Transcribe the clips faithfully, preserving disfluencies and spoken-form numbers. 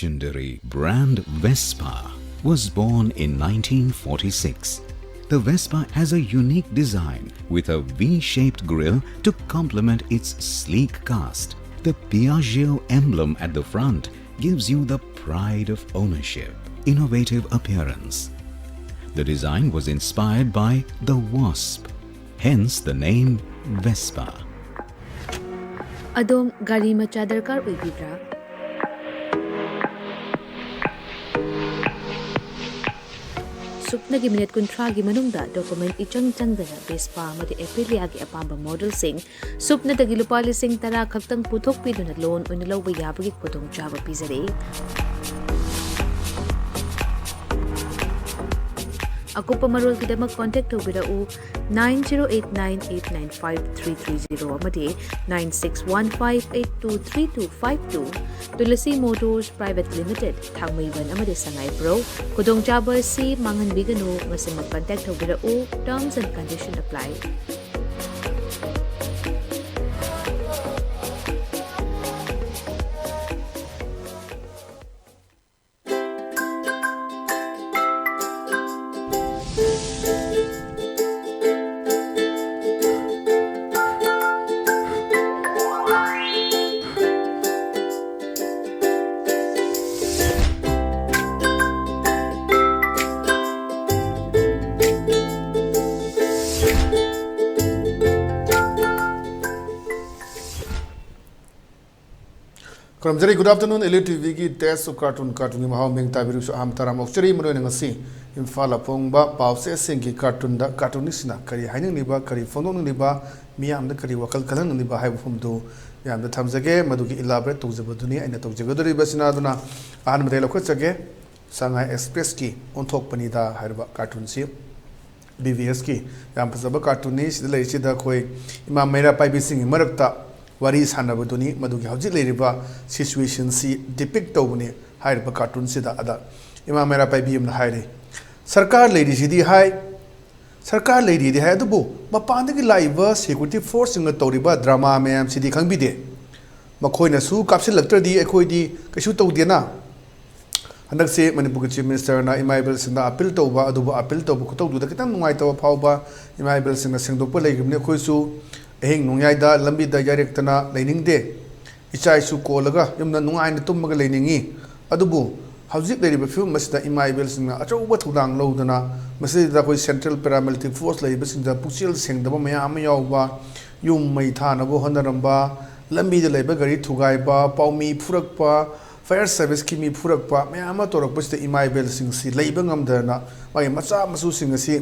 legendary brand Vespa was born in nineteen forty-six. The Vespa has a unique design with a V-shaped grille to complement its sleek cast. The Piaggio emblem at the front gives you the pride of ownership, innovative appearance. The design was inspired by the wasp, hence the name Vespa. ꯑꯗꯣꯝ ꯒꯥꯔꯤ ꯃꯆꯥ ꯗꯔꯀꯥꯔ ꯑꯣꯏꯕꯤꯕ꯭ꯔꯥ? ꯁꯨꯞꯅꯒꯤ minute ꯀꯨꯟꯊ꯭ꯔꯥꯒꯤ ꯃꯅꯨꯡꯗ document ꯏꯆꯪ ꯆꯪꯗꯅ Vespa ꯑꯃꯗꯤ ꯑꯦꯄꯤꯂꯤꯌꯥꯒꯤ ꯑꯄꯥꯝꯕ ꯃꯣꯗꯦꯜꯁꯤꯡ ꯁꯨꯞꯅꯗꯒꯤ ꯂꯨꯄꯥ ꯂꯤꯁꯤꯡ ꯇꯔꯥ ꯈꯛꯇꯪ ꯄꯨꯊꯣꯛꯄꯤꯗꯨꯅ ꯂꯣꯟ ꯑꯣꯏꯅ ꯂꯧꯕ ꯌꯥꯕꯒꯤ ꯈꯨꯗꯣꯡꯆꯥꯕ ꯄꯤꯖꯔꯤ꯫ ꯑꯀꯨꯞꯄ ꯃꯔꯣꯜꯒꯤꯗꯃꯛ ꯀꯣꯟꯇꯦꯛ ꯇꯧꯕꯤꯔꯛꯎ nine zero eight nine eight nine five three three zero ꯑꯃꯗꯤ nine six one five eight two three two five two꯫ Tulsi motors private limited, ꯊꯥꯡꯃꯩꯕꯟ ꯑꯃꯗꯤ ꯁꯉꯥꯏꯄ꯭ꯔꯧ꯫ ꯈꯨꯗꯣꯡꯆꯥꯕ ꯑꯁꯤ ꯃꯥꯡꯍꯟꯕꯤꯒꯅꯨ꯫ ꯉꯁꯤꯃꯛ ꯀꯟꯇꯦꯛ ꯇꯧꯕꯤꯔꯛꯎ꯫ Terms and condition apply꯫ ꯈꯨꯔꯨꯝꯖꯔꯤ꯫ Good afternoon, Elite ꯇꯤꯚꯤꯒꯤ Taste of Cartoon, ꯀꯥꯔꯇꯨꯟꯒꯤ ꯃꯍꯥꯎ ꯃꯤꯡ ꯇꯥꯕꯤꯔꯤꯕꯁꯨ ꯑꯍꯥꯟꯕ ꯇꯔꯥꯝ ꯑꯣꯛꯆꯔꯤ꯫ ꯃꯔꯨꯑꯣꯏꯅ ꯉꯁꯤ ꯏꯝꯐꯥꯜꯗ ꯐꯣꯡꯕ ꯄꯥꯎꯆꯦꯁꯤꯡꯒꯤ ꯀꯥꯔꯇꯨꯟꯗ ꯀꯥꯔꯇꯨꯅꯤꯁꯁꯤꯡꯅ ꯀꯔꯤ ꯍꯥꯏꯅꯤꯡꯂꯤꯕ, ꯀꯔꯤ ꯐꯣꯡꯗꯣꯛꯅꯤꯡꯂꯤꯕ, ꯃꯤꯌꯥꯝꯗ ꯀꯔꯤ ꯋꯥꯈꯜ ꯈꯜꯍꯟꯅꯤꯡꯂꯤꯕ ꯍꯥꯏꯕ ꯐꯝꯗꯨ ꯃꯌꯥꯝꯗ ꯊꯝꯖꯒꯦ꯫ ꯃꯗꯨꯒꯤ ꯏꯂꯥꯕꯔꯦꯠ ꯇꯧꯖꯕꯗꯨꯅꯤ ꯑꯩꯅ ꯇꯧꯖꯒꯗꯧꯔꯤꯕꯁꯤꯅ꯫ ꯑꯗꯨꯅ ꯑꯍꯥꯟꯕꯗ ꯑꯩ ꯂꯧꯈꯠꯆꯒꯦ꯫ ꯁꯉꯥꯏ ꯑꯦꯛꯁꯄ꯭ꯔꯦꯁꯀꯤ ꯑꯣꯟꯊꯣꯛꯄꯅꯤꯗ ꯍꯥꯏꯔꯤꯕ ꯀꯥꯔꯇꯨꯟꯁꯤ ꯕꯤ ꯚꯤ ꯑꯦꯁꯀꯤ ꯌꯥꯝ ꯐꯖꯕ ꯀꯥꯔꯇꯨꯟꯅꯤ꯫ ꯁꯤꯗ ꯂꯩꯔꯤꯁꯤꯗ ꯑꯩꯈꯣꯏ ꯏꯃꯥ ꯃꯩꯔꯥ ꯄꯥꯏꯕꯤꯁꯤꯡꯒꯤ ꯃꯔꯛꯇ ꯋꯥꯔꯤ ꯁꯥꯟꯅꯕꯗꯨꯅꯤ꯫ ꯃꯗꯨꯒꯤ ꯍꯧꯖꯤꯛ ꯂꯩꯔꯤꯕ ꯁꯤꯆꯨꯋꯦꯁꯟꯁꯤ ꯗꯤꯄꯤꯛ ꯇꯧꯕꯅꯤ ꯍꯥꯏꯔꯤꯕ ꯀꯥꯔꯇꯨꯟꯁꯤꯗ꯫ ꯑꯗ ꯏꯃꯥ ꯃꯩꯔꯥ ꯄꯥꯏꯕꯤ ꯑꯃꯅ ꯍꯥꯏꯔꯤ, "ꯁꯔꯀꯥꯔ ꯂꯩꯔꯤꯁꯤꯗꯤ ꯍꯥꯏ, ꯁꯔꯀꯥꯔ ꯂꯩꯔꯤꯗꯤ ꯍꯥꯏ, ꯑꯗꯨꯕꯨ ꯃꯄꯥꯟꯗꯒꯤ ꯂꯥꯛꯏꯕ ꯁꯦꯀ꯭ꯌꯨꯔꯤꯇꯤ ꯐꯣꯔꯁꯁꯤꯡꯅ ꯇꯧꯔꯤꯕ ꯗ꯭ꯔꯃꯥ ꯃꯌꯥꯝꯁꯤꯗꯤ ꯈꯪꯕꯤꯗꯦ꯫ ꯃꯈꯣꯏꯅꯁꯨ ꯀꯥꯞꯁꯤꯜꯂꯛꯇ꯭ꯔꯗꯤ ꯑꯩꯈꯣꯏꯗꯤ ꯀꯩꯁꯨ ꯇꯧꯗꯦꯅ꯫ ꯍꯟꯗꯛꯁꯦ ꯃꯅꯤꯄꯨꯔꯒꯤ Chief Minister ꯅ ꯏꯃꯥ ꯏꯕꯦꯜꯁꯤꯡꯗ appeal ꯇꯧꯕ, ꯑꯗꯨꯕꯨ appeal ꯇꯧꯕ ꯈꯨꯇꯧꯗꯨꯗ ꯈꯤꯇꯪ ꯅꯨꯡꯉꯥꯏꯇꯕ ꯐꯥꯎꯕ ꯏꯃꯥ ꯏꯕꯦꯜꯁꯤꯡꯅ ꯁꯦꯡꯗꯣꯛꯄ ꯂꯩꯈꯤꯕꯅꯤ꯫ ꯑꯩꯈꯣꯏꯁꯨ ꯑꯍꯤꯡ ꯅꯣꯡꯌꯥꯏꯗ ꯂꯝꯕꯤꯗ ꯌꯥꯔꯦꯛꯇꯅ ꯂꯩꯅꯤꯡꯗꯦ꯫ ꯏꯆꯥ ꯏꯁꯨ ꯀꯣꯜꯂꯒ ꯌꯨꯝꯗ ꯅꯨꯡꯉꯥꯏꯅ ꯇꯨꯝꯃꯒ ꯂꯩꯅꯤꯡꯉꯤ꯫ ꯑꯗꯨꯕꯨ ꯍꯧꯖꯤꯛ ꯂꯩꯔꯤꯕ ꯐꯤꯕꯝ ꯑꯁꯤꯗ ꯏꯃꯥ ꯏꯕꯦꯜꯁꯤꯡꯅ ꯑꯆꯧꯕ ꯊꯧꯗꯥꯡ ꯂꯧꯗꯨꯅ, ꯃꯁꯤꯗ ꯑꯩꯈꯣꯏ Central Paramilitary Force ꯂꯩꯔꯤꯕꯁꯤꯡꯗ ꯄꯨꯛꯆꯦꯜ ꯁꯦꯡꯗꯕ ꯃꯌꯥꯝ ꯑꯃ ꯌꯥꯎꯕ, ꯌꯨꯝ ꯃꯩ ꯊꯥꯅꯕ ꯍꯣꯠꯅꯔꯝꯕ, ꯂꯝꯕꯤꯗ ꯂꯩꯕ ꯒꯥꯔꯤ ꯊꯨꯒꯥꯏꯕ, ꯄꯥꯎꯃꯤ ꯐꯨꯔꯛꯄ, fire service ꯀꯤ ꯃꯤ ꯐꯨꯔꯛꯄ ꯃꯌꯥꯝ ꯑꯃ ꯇꯧꯔꯛꯄꯁꯤꯗ ꯏꯃꯥ ꯏꯕꯦꯜꯁꯤꯡꯁꯤ ꯂꯩꯕ ꯉꯝꯗꯗꯅ ꯃꯥꯒꯤ ꯃꯆꯥ ꯃꯁꯨꯁꯤꯡ ꯑꯁꯤ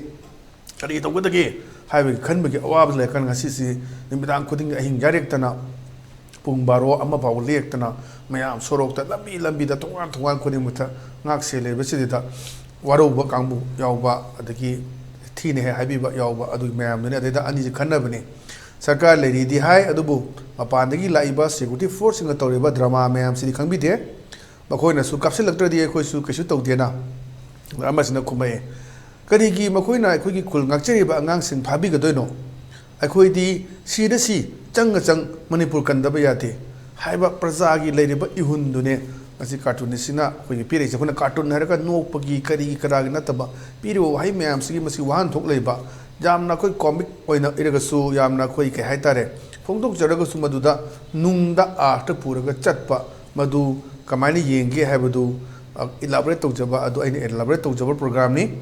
ꯀꯔꯤ ꯇꯧꯒꯗꯒꯦ ꯍꯥꯏꯕꯒꯤ ꯈꯟꯕꯒꯤ ꯑꯋꯥꯕꯗ ꯂꯩꯔꯀꯥꯟꯗ ꯉꯁꯤꯁꯤ ꯅꯨꯃꯤꯗꯥꯡ ꯈꯨꯗꯤꯡꯒꯤ ꯑꯍꯤꯡ ꯌꯥꯔꯦꯛꯇꯅ ꯄꯨꯡ ꯕꯥꯔꯣ ꯑꯃ ꯐꯥꯎꯕ ꯂꯦꯛꯇꯅ ꯃꯌꯥꯝ ꯁꯣꯔꯣꯛꯇ ꯂꯝꯕꯤ ꯂꯝꯕꯤꯗ ꯊꯣꯡꯒꯥꯟ ꯊꯣꯡꯒꯥꯟ ꯈꯨꯗꯤꯡꯃꯛꯇ ꯉꯥꯛ ꯁꯦꯜꯂꯤꯕꯁꯤꯗ ꯋꯥꯔꯧꯕ ꯀꯥꯡꯕꯨ ꯌꯥꯎꯕ, ꯑꯗꯒꯤ ꯊꯤꯅ ꯍꯦꯛ ꯍꯥꯏꯕꯤꯕ ꯌꯥꯎꯕ, ꯑꯗꯨꯒꯤ ꯃꯌꯥꯝꯗꯨꯅꯤ꯫ ꯑꯗꯩꯗ ꯑꯅꯤꯁꯤ ꯈꯟꯅꯕꯅꯤ꯫ ꯁꯔꯀꯥꯔ ꯂꯩꯔꯤꯗꯤ ꯍꯥꯏ, ꯑꯗꯨꯕꯨ ꯃꯄꯥꯟꯗꯒꯤ ꯂꯥꯛꯏꯕ security force ꯁꯤꯡꯅ ꯇꯧꯔꯤꯕ drama ꯃꯌꯥꯝꯁꯤꯗꯤ ꯈꯪꯕꯤꯗꯦ꯫ ꯃꯈꯣꯏꯅꯁꯨ ꯀꯥꯞꯁꯤꯜꯂꯛꯇ꯭ꯔꯗꯤ ꯑꯩꯈꯣꯏꯁꯨ ꯀꯩꯁꯨ ꯇꯧꯗꯦꯅ꯫ ꯑꯃꯁꯤꯅ ꯈꯨꯝꯃꯛꯑꯦ, "ꯀꯔꯤꯒꯤ ꯃꯈꯣꯏꯅ ꯑꯩꯈꯣꯏꯒꯤ ꯈꯨꯜ ꯉꯥꯛꯆꯔꯤꯕ ꯑꯉꯥꯡꯁꯤꯡ ꯐꯥꯕꯤꯒꯗꯣꯏꯅꯣ? ꯑꯩꯈꯣꯏꯗꯤ ꯁꯤꯔ ꯁꯤ, ꯆꯪꯉ ꯆꯪ ꯃꯅꯤꯄꯨꯔ ꯀꯟꯗꯕ ꯌꯥꯗꯦ" ꯍꯥꯏꯕ ꯄ꯭ꯔꯖꯥꯒꯤ ꯂꯩꯔꯤꯕ ꯏꯍꯨꯟꯗꯨꯅꯦ ꯉꯁꯤ cartoonist ꯁꯤꯅ ꯑꯩꯈꯣꯏꯒꯤ ꯄꯤꯔꯛꯏꯁꯦ꯫ ꯑꯩꯈꯣꯏꯅ cartoon ꯍꯥꯏꯔꯒ ꯅꯣꯛꯄꯒꯤ ꯀꯔꯤꯒꯤ ꯀꯔꯥꯒꯤ ꯅꯠꯇꯕ, ꯄꯤꯔꯤꯕ ꯋꯥꯍꯩ ꯃꯌꯥꯝꯁꯤꯒꯤ ꯃꯁꯤ ꯋꯥꯍꯟꯊꯣꯛ ꯂꯩꯕ, ꯌꯥꯝꯅ ꯑꯩꯈꯣꯏ comic ꯑꯣꯏꯅ ꯏꯔꯒꯁꯨ, ꯌꯥꯝꯅ ꯑꯩꯈꯣꯏ ꯀꯩ ꯍꯥꯏꯇꯥꯔꯦ, ꯐꯣꯡꯗꯣꯛꯆꯔꯒꯁꯨ ꯃꯗꯨꯗ ꯅꯨꯡꯗ art ꯄꯨꯔꯒ ꯆꯠꯄ, ꯃꯗꯨ ꯀꯃꯥꯏꯅ ꯌꯦꯡꯒꯦ ꯍꯥꯏꯕꯗꯨ, ꯑ, elaborate ꯇꯧꯖꯕ ꯑꯗꯨ ꯑꯩꯅ elaborate ꯇꯧꯖꯕ program ꯅꯤ꯫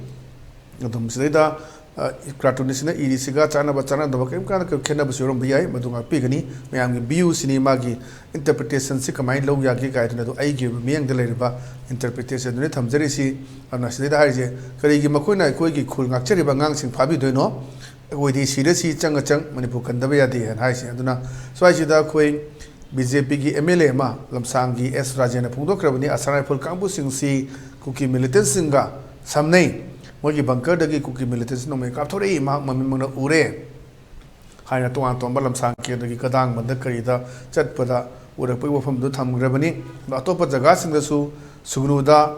ꯑꯗꯨꯝ ꯁꯤꯗꯩꯗ, ꯑ, cartoonist ꯁꯤꯅ ꯏꯔꯤꯁꯤꯒ ꯆꯥꯟꯅꯕ ꯆꯥꯟꯅꯗꯕ ꯀꯔꯤꯝ ꯀꯥꯟꯗ ꯈꯦꯠꯅꯕꯁꯨ ꯌꯥꯎꯔꯝꯕ ꯌꯥꯏ, ꯃꯗꯨ ꯉꯥꯛꯄꯤꯒꯅꯤ꯫ ꯃꯌꯥꯝꯒꯤ view ꯁꯤꯅꯤ, ꯃꯥꯒꯤ interpretation ꯁꯤ ꯀꯃꯥꯏꯅ ꯂꯧ ꯌꯥꯒꯦ ꯀꯥꯏꯗꯅ, ꯑꯗꯨ ꯑꯩꯒꯤ ꯑꯣꯏꯕ ꯃꯤꯠꯌꯦꯡꯗ ꯂꯩꯔꯤꯕ interpretation ꯗꯨꯅꯤ ꯊꯝꯖꯔꯤꯁꯤ꯫ ꯑꯗꯨꯅ ꯁꯤꯗꯩꯗ ꯍꯥꯏꯔꯤꯁꯦ, ꯀꯔꯤꯒꯤ ꯃꯈꯣꯏꯅ ꯑꯩꯈꯣꯏꯒꯤ ꯈꯨꯜ ꯉꯥꯛꯆꯔꯤꯕ ꯑꯉꯥꯡꯁꯤꯡ ꯐꯥꯕꯤꯗꯣꯏꯅꯣ? ꯑꯩꯈꯣꯏꯗꯤ ꯁꯤꯔ ꯁꯤ, ꯆꯪꯉ ꯆꯪ ꯃꯅꯤꯄꯨꯔ ꯀꯟꯗꯕ ꯌꯥꯗꯦ ꯍꯥꯏꯅ ꯍꯥꯏꯁꯦ꯫ ꯑꯗꯨꯅ ꯁ꯭ꯋꯥꯏꯁꯤꯗ ꯑꯩꯈꯣꯏ BJP ꯒꯤ MLA ꯑꯃ ꯂꯝꯁꯥꯡꯒꯤ ꯑꯦꯁ ꯔꯥꯖꯦꯟꯅ ꯐꯣꯡꯗꯣꯛꯈ꯭ꯔꯕꯅꯤ, ꯑꯁꯥꯝ ꯔꯥꯏꯐꯜ ꯀꯥꯡꯕꯨꯁꯤꯡꯁꯤ ꯀꯨꯀꯤ militant ꯁꯤꯡꯒ ꯁꯝꯅꯩ, ꯃꯣꯏꯒꯤ bunker ꯗꯒꯤ ꯀꯨꯀꯤ militant ꯁꯤꯡ ꯅꯣꯡꯃꯩ ꯀꯥꯞꯊꯣꯔꯛꯏ, ꯃꯍꯥꯛ ꯃꯃꯤꯠꯃꯛꯅ ꯎꯔꯦ ꯍꯥꯏꯅ ꯇꯣꯉꯥꯟ ꯇꯣꯉꯥꯟꯕ ꯂꯝꯁꯥꯡ ꯀꯦꯟꯗ꯭ꯔꯒꯤ ꯀꯗꯥꯡꯕꯟꯗ ꯀꯔꯤꯗ ꯆꯠꯄꯗ ꯎꯔꯛꯄꯒꯤ ꯋꯥꯐꯝꯗꯨ ꯊꯝꯈ꯭ꯔꯕꯅꯤ꯫ ꯑꯗꯣ ꯑꯇꯣꯞꯄ ꯖꯒꯥꯁꯤꯡꯗꯁꯨ ꯁꯨꯒꯅꯨꯗ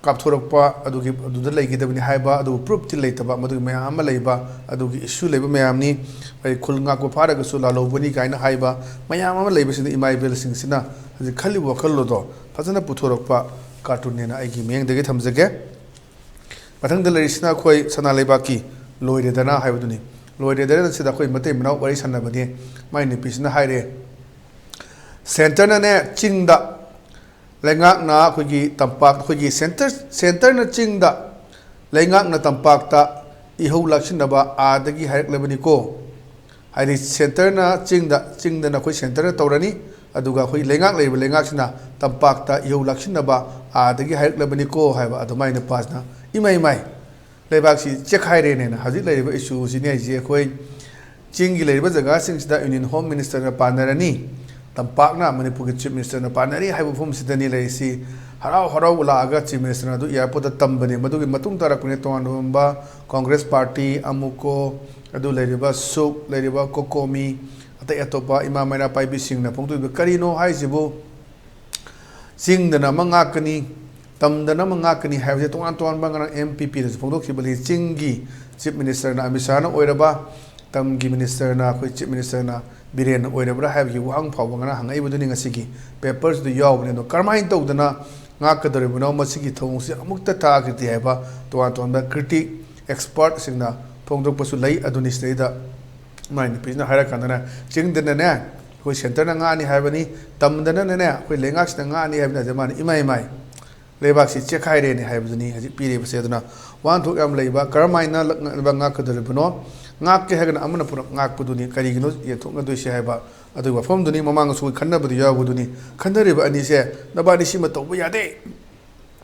ꯀꯥꯞꯊꯣꯔꯛꯄ ꯑꯗꯨꯒꯤ, ꯑꯗꯨꯗ ꯂꯩꯈꯤꯗꯕꯅꯤ ꯍꯥꯏꯕ, ꯑꯗꯨꯕꯨ proof ꯇꯤ ꯂꯩꯇꯕ, ꯃꯗꯨꯒꯤ ꯃꯌꯥꯝ ꯑꯃ ꯂꯩꯕ, ꯑꯗꯨꯒꯤ issue ꯂꯩꯕ ꯃꯌꯥꯝꯅꯤ꯫ ꯑꯩ ꯈꯨꯜ ꯉꯥꯛꯄ ꯐꯥꯔꯒꯁꯨ ꯂꯥꯜꯍꯧꯕꯅꯤ ꯀꯥꯏꯅ ꯍꯥꯏꯕ ꯃꯌꯥꯝ ꯑꯃ ꯂꯩꯕꯁꯤꯡꯗ ꯏꯃꯥ ꯏꯕꯦꯜꯁꯤꯡꯁꯤꯅ ꯍꯧꯖꯤꯛ ꯈꯜꯂꯤꯕ ꯋꯥꯈꯜ ꯑꯗꯣ ꯐꯖꯅ ꯄꯨꯊꯣꯔꯛꯄ ꯀꯥꯔꯇꯨꯟꯅꯦꯅ ꯑꯩꯒꯤ ꯃꯤꯠꯌꯦꯡꯗꯒꯤ ꯊꯝꯖꯒꯦ꯫ ꯃꯊꯪꯗ ꯂꯩꯔꯤꯁꯤꯅ ꯑꯩꯈꯣꯏ ꯁꯅꯥ ꯂꯩꯕꯥꯛꯀꯤ ꯂꯣꯏꯔꯦꯗꯅ ꯍꯥꯏꯕꯗꯨꯅꯤ꯫ ꯂꯣꯏꯔꯦꯗꯅ ꯁꯤꯗ ꯑꯩꯈꯣꯏ ꯃꯇꯩ ꯃꯅꯥꯎ ꯋꯥꯔꯤ ꯁꯥꯟꯅꯕꯅꯤ꯫ ꯃꯥꯏ ꯅꯨꯄꯤꯁꯤꯅ ꯍꯥꯏꯔꯦ, ꯁꯦꯟꯇꯔꯅꯅꯦ ꯆꯤꯡꯗ, ꯂꯩꯉꯥꯛꯅ ꯑꯩꯈꯣꯏꯒꯤ ꯇꯝꯄꯥꯛ, ꯑꯩꯈꯣꯏꯒꯤ ꯁꯦꯟꯇꯔ, ꯁꯦꯟꯇꯔꯅ ꯆꯤꯡꯗ, ꯂꯩꯉꯥꯛꯅ ꯇꯝꯄꯥꯛꯇ ꯏꯍꯧ ꯂꯥꯛꯁꯤꯟꯅꯕ ꯑꯥꯗꯒꯤ ꯍꯥꯏꯔꯛꯂꯕꯅꯤꯀꯣ꯫ ꯍꯥꯏꯗꯤ ꯁꯦꯟꯇꯔꯅ ꯆꯤꯡꯗ, ꯆꯤꯡꯗꯅ ꯑꯩꯈꯣꯏ ꯁꯦꯟꯇꯔꯅ ꯇꯧꯔꯅꯤ, ꯑꯗꯨꯒ ꯑꯩꯈꯣꯏ ꯂꯩꯉꯥꯛ ꯂꯩꯔꯤꯕ ꯂꯩꯉꯥꯛꯁꯤꯅ ꯇꯝꯄꯥꯛꯇ ꯏꯍꯧ ꯂꯥꯛꯁꯤꯟꯅꯕ ꯑꯥꯗꯒꯤ ꯍꯥꯏꯔꯛꯂꯕꯅꯤꯀꯣ ꯍꯥꯏꯕ꯫ ꯑꯗꯨꯃꯥꯏꯅ ꯅꯨꯄꯥꯁꯤꯅ, "ꯏꯃꯥꯏ, ꯏꯃꯥꯏ, ꯂꯩꯕꯥꯛꯁꯤ ꯆꯦꯛꯈꯥꯏꯔꯦꯅꯦꯅ"꯫ ꯍꯧꯖꯤꯛ ꯂꯩꯔꯤꯕ ꯏꯁꯨꯁꯤꯅꯦ ꯍꯥꯏꯁꯦ꯫ ꯑꯩꯈꯣꯏ ꯆꯤꯡꯒꯤ ꯂꯩꯔꯤꯕ ꯖꯒꯥꯁꯤꯡꯁꯤꯗ Union Home Ministerꯅ ꯄꯥꯟꯅꯔꯅꯤ, ꯇꯝꯄꯥꯛꯅ ꯃꯅꯤꯄꯨꯔꯒꯤ Chief Ministerꯅ ꯄꯥꯟꯅꯔꯤ ꯍꯥꯏꯕ ꯃꯐꯝꯁꯤꯗꯅꯤ ꯂꯩꯔꯤꯁꯤ꯫ ꯍꯔꯥꯎ ꯍꯔꯥꯎ ꯂꯥꯛꯑꯒ Chief Ministerꯅ ꯑꯗꯨ airportꯇ ꯇꯝꯕꯅꯦ꯫ ꯃꯗꯨꯒꯤ ꯃꯇꯨꯡ ꯇꯥꯔꯛꯄꯅꯦ ꯇꯣꯉꯥꯟ ꯇꯣꯉꯥꯟꯕ Congress Party, ꯑꯃꯨꯀꯣ, ꯑꯗꯨ ꯂꯩꯔꯤꯕ ꯁꯨꯛ, ꯂꯩꯔꯤꯕ ꯀꯣꯀꯣꯃꯤ, ꯑꯇꯩ ꯑꯇꯣꯞꯄ ꯏꯃꯥ ꯃꯩꯔꯥ ꯄꯥꯏꯕꯤꯁꯤꯡꯅ ꯐꯣꯡꯗꯣꯛꯂꯤꯕ ꯀꯔꯤꯅꯣ ꯍꯥꯏꯁꯤꯕꯨ? ꯆꯤꯡꯗꯅ ꯑꯃ ꯉꯥꯛꯀꯅꯤ, ꯇꯝꯗꯅ ꯑꯃ ꯉꯥꯛꯀꯅꯤ ꯍꯥꯏꯕꯁꯦ ꯇꯣꯉꯥꯟ ꯇꯣꯉꯥꯟꯕ ꯉꯔꯥꯡ MPPꯅꯁꯨ ꯐꯣꯡꯗꯣꯛꯈꯤꯕ ꯂꯩ꯫ ꯆꯤꯡꯒꯤ Chief Ministerꯅ ꯑꯃꯤꯠ ꯁꯥꯍꯅ ꯑꯣꯏꯔꯕ, ꯇꯝꯒꯤ Ministerꯅ ꯑꯩꯈꯣꯏ Chief Ministerꯅ ꯕꯤꯔꯦꯟꯅ ꯑꯣꯏꯔꯕ꯭ꯔꯥ ꯍꯥꯏꯕꯒꯤ ꯋꯥꯍꯪ ꯐꯥꯎꯕ ꯉꯔꯥꯡ ꯍꯪꯉꯛꯏꯕꯗꯨꯅꯤ ꯉꯁꯤꯒꯤ paperꯁꯤꯗ ꯌꯥꯎꯕꯅꯦ꯫ ꯑꯗꯣ ꯀꯔꯝꯍꯥꯏꯅ ꯇꯧꯗꯅ ꯉꯥꯛꯀꯗꯧꯔꯤꯕꯅꯣ? ꯃꯁꯤꯒꯤ ꯊꯧꯑꯣꯡꯁꯤ ꯑꯃꯨꯛꯇ ꯊꯥꯈꯤꯗꯦ ꯍꯥꯏꯕ ꯇꯣꯉꯥꯟ ꯇꯣꯉꯥꯟꯕ critic, expertꯁꯤꯡꯅ ꯐꯣꯡꯗꯣꯛꯄꯁꯨ ꯂꯩ꯫ ꯑꯗꯨꯅꯤ ꯁꯤꯗꯩꯗ ꯃꯥꯏ ꯅꯨꯄꯤꯁꯤꯅ ꯍꯥꯏꯔꯀꯥꯟꯗꯅꯦ, ꯆꯤꯡꯗꯅꯅꯦ ꯑꯩꯈꯣꯏ ꯁꯦꯟꯇꯔꯅ ꯉꯥꯛꯑꯅꯤ ꯍꯥꯏꯕꯅꯤ, ꯇꯝꯗꯅꯅꯅꯦ ꯑꯩꯈꯣꯏ ꯂꯩꯉꯥꯛꯁꯤꯅ ꯉꯥꯛꯑꯅꯤ ꯍꯥꯏꯕꯅꯤ꯫ ꯑꯗ ꯃꯥꯅ, "ꯏꯃꯥꯏ, ꯏꯃꯥꯏ, ꯂꯩꯕꯥꯛꯁꯤ ꯆꯦꯛꯈꯥꯏꯔꯦꯅꯦ" ꯍꯥꯏꯕꯗꯨꯅꯤ ꯍꯧꯖꯤꯛ ꯄꯤꯔꯤꯕꯁꯦ꯫ ꯑꯗꯨꯅ ꯋꯥꯍꯟꯊꯣꯛ ꯌꯥꯝ ꯂꯩꯕ, ꯀꯔꯝꯍꯥꯏꯅ ꯂꯩꯕꯥꯛ ꯉꯥꯛꯀꯗꯧꯔꯤꯕꯅꯣ? ꯉꯥꯛꯀꯦ ꯍꯥꯏꯔꯒꯅ ꯑꯃꯅ ꯄꯨꯔꯛ ꯉꯥꯛꯄꯗꯨꯅꯤ꯫ ꯀꯔꯤꯒꯤꯅꯣ ꯌꯦꯟꯊꯣꯛꯅꯗꯣꯏꯁꯦ ꯍꯥꯏꯕ ꯑꯗꯨꯒꯤ ꯋꯥꯐꯝꯗꯨꯅꯤ꯫ ꯃꯃꯥꯡꯗꯁꯨ ꯑꯩꯈꯣꯏ ꯈꯟꯅꯕꯗ ꯌꯥꯎꯕꯗꯨꯅꯤ꯫ ꯈꯟꯅꯔꯤꯕ ꯑꯅꯤꯁꯦ, ꯅꯕꯥꯅꯤ ꯁꯤꯃ ꯇꯧꯕ ꯌꯥꯗꯦ,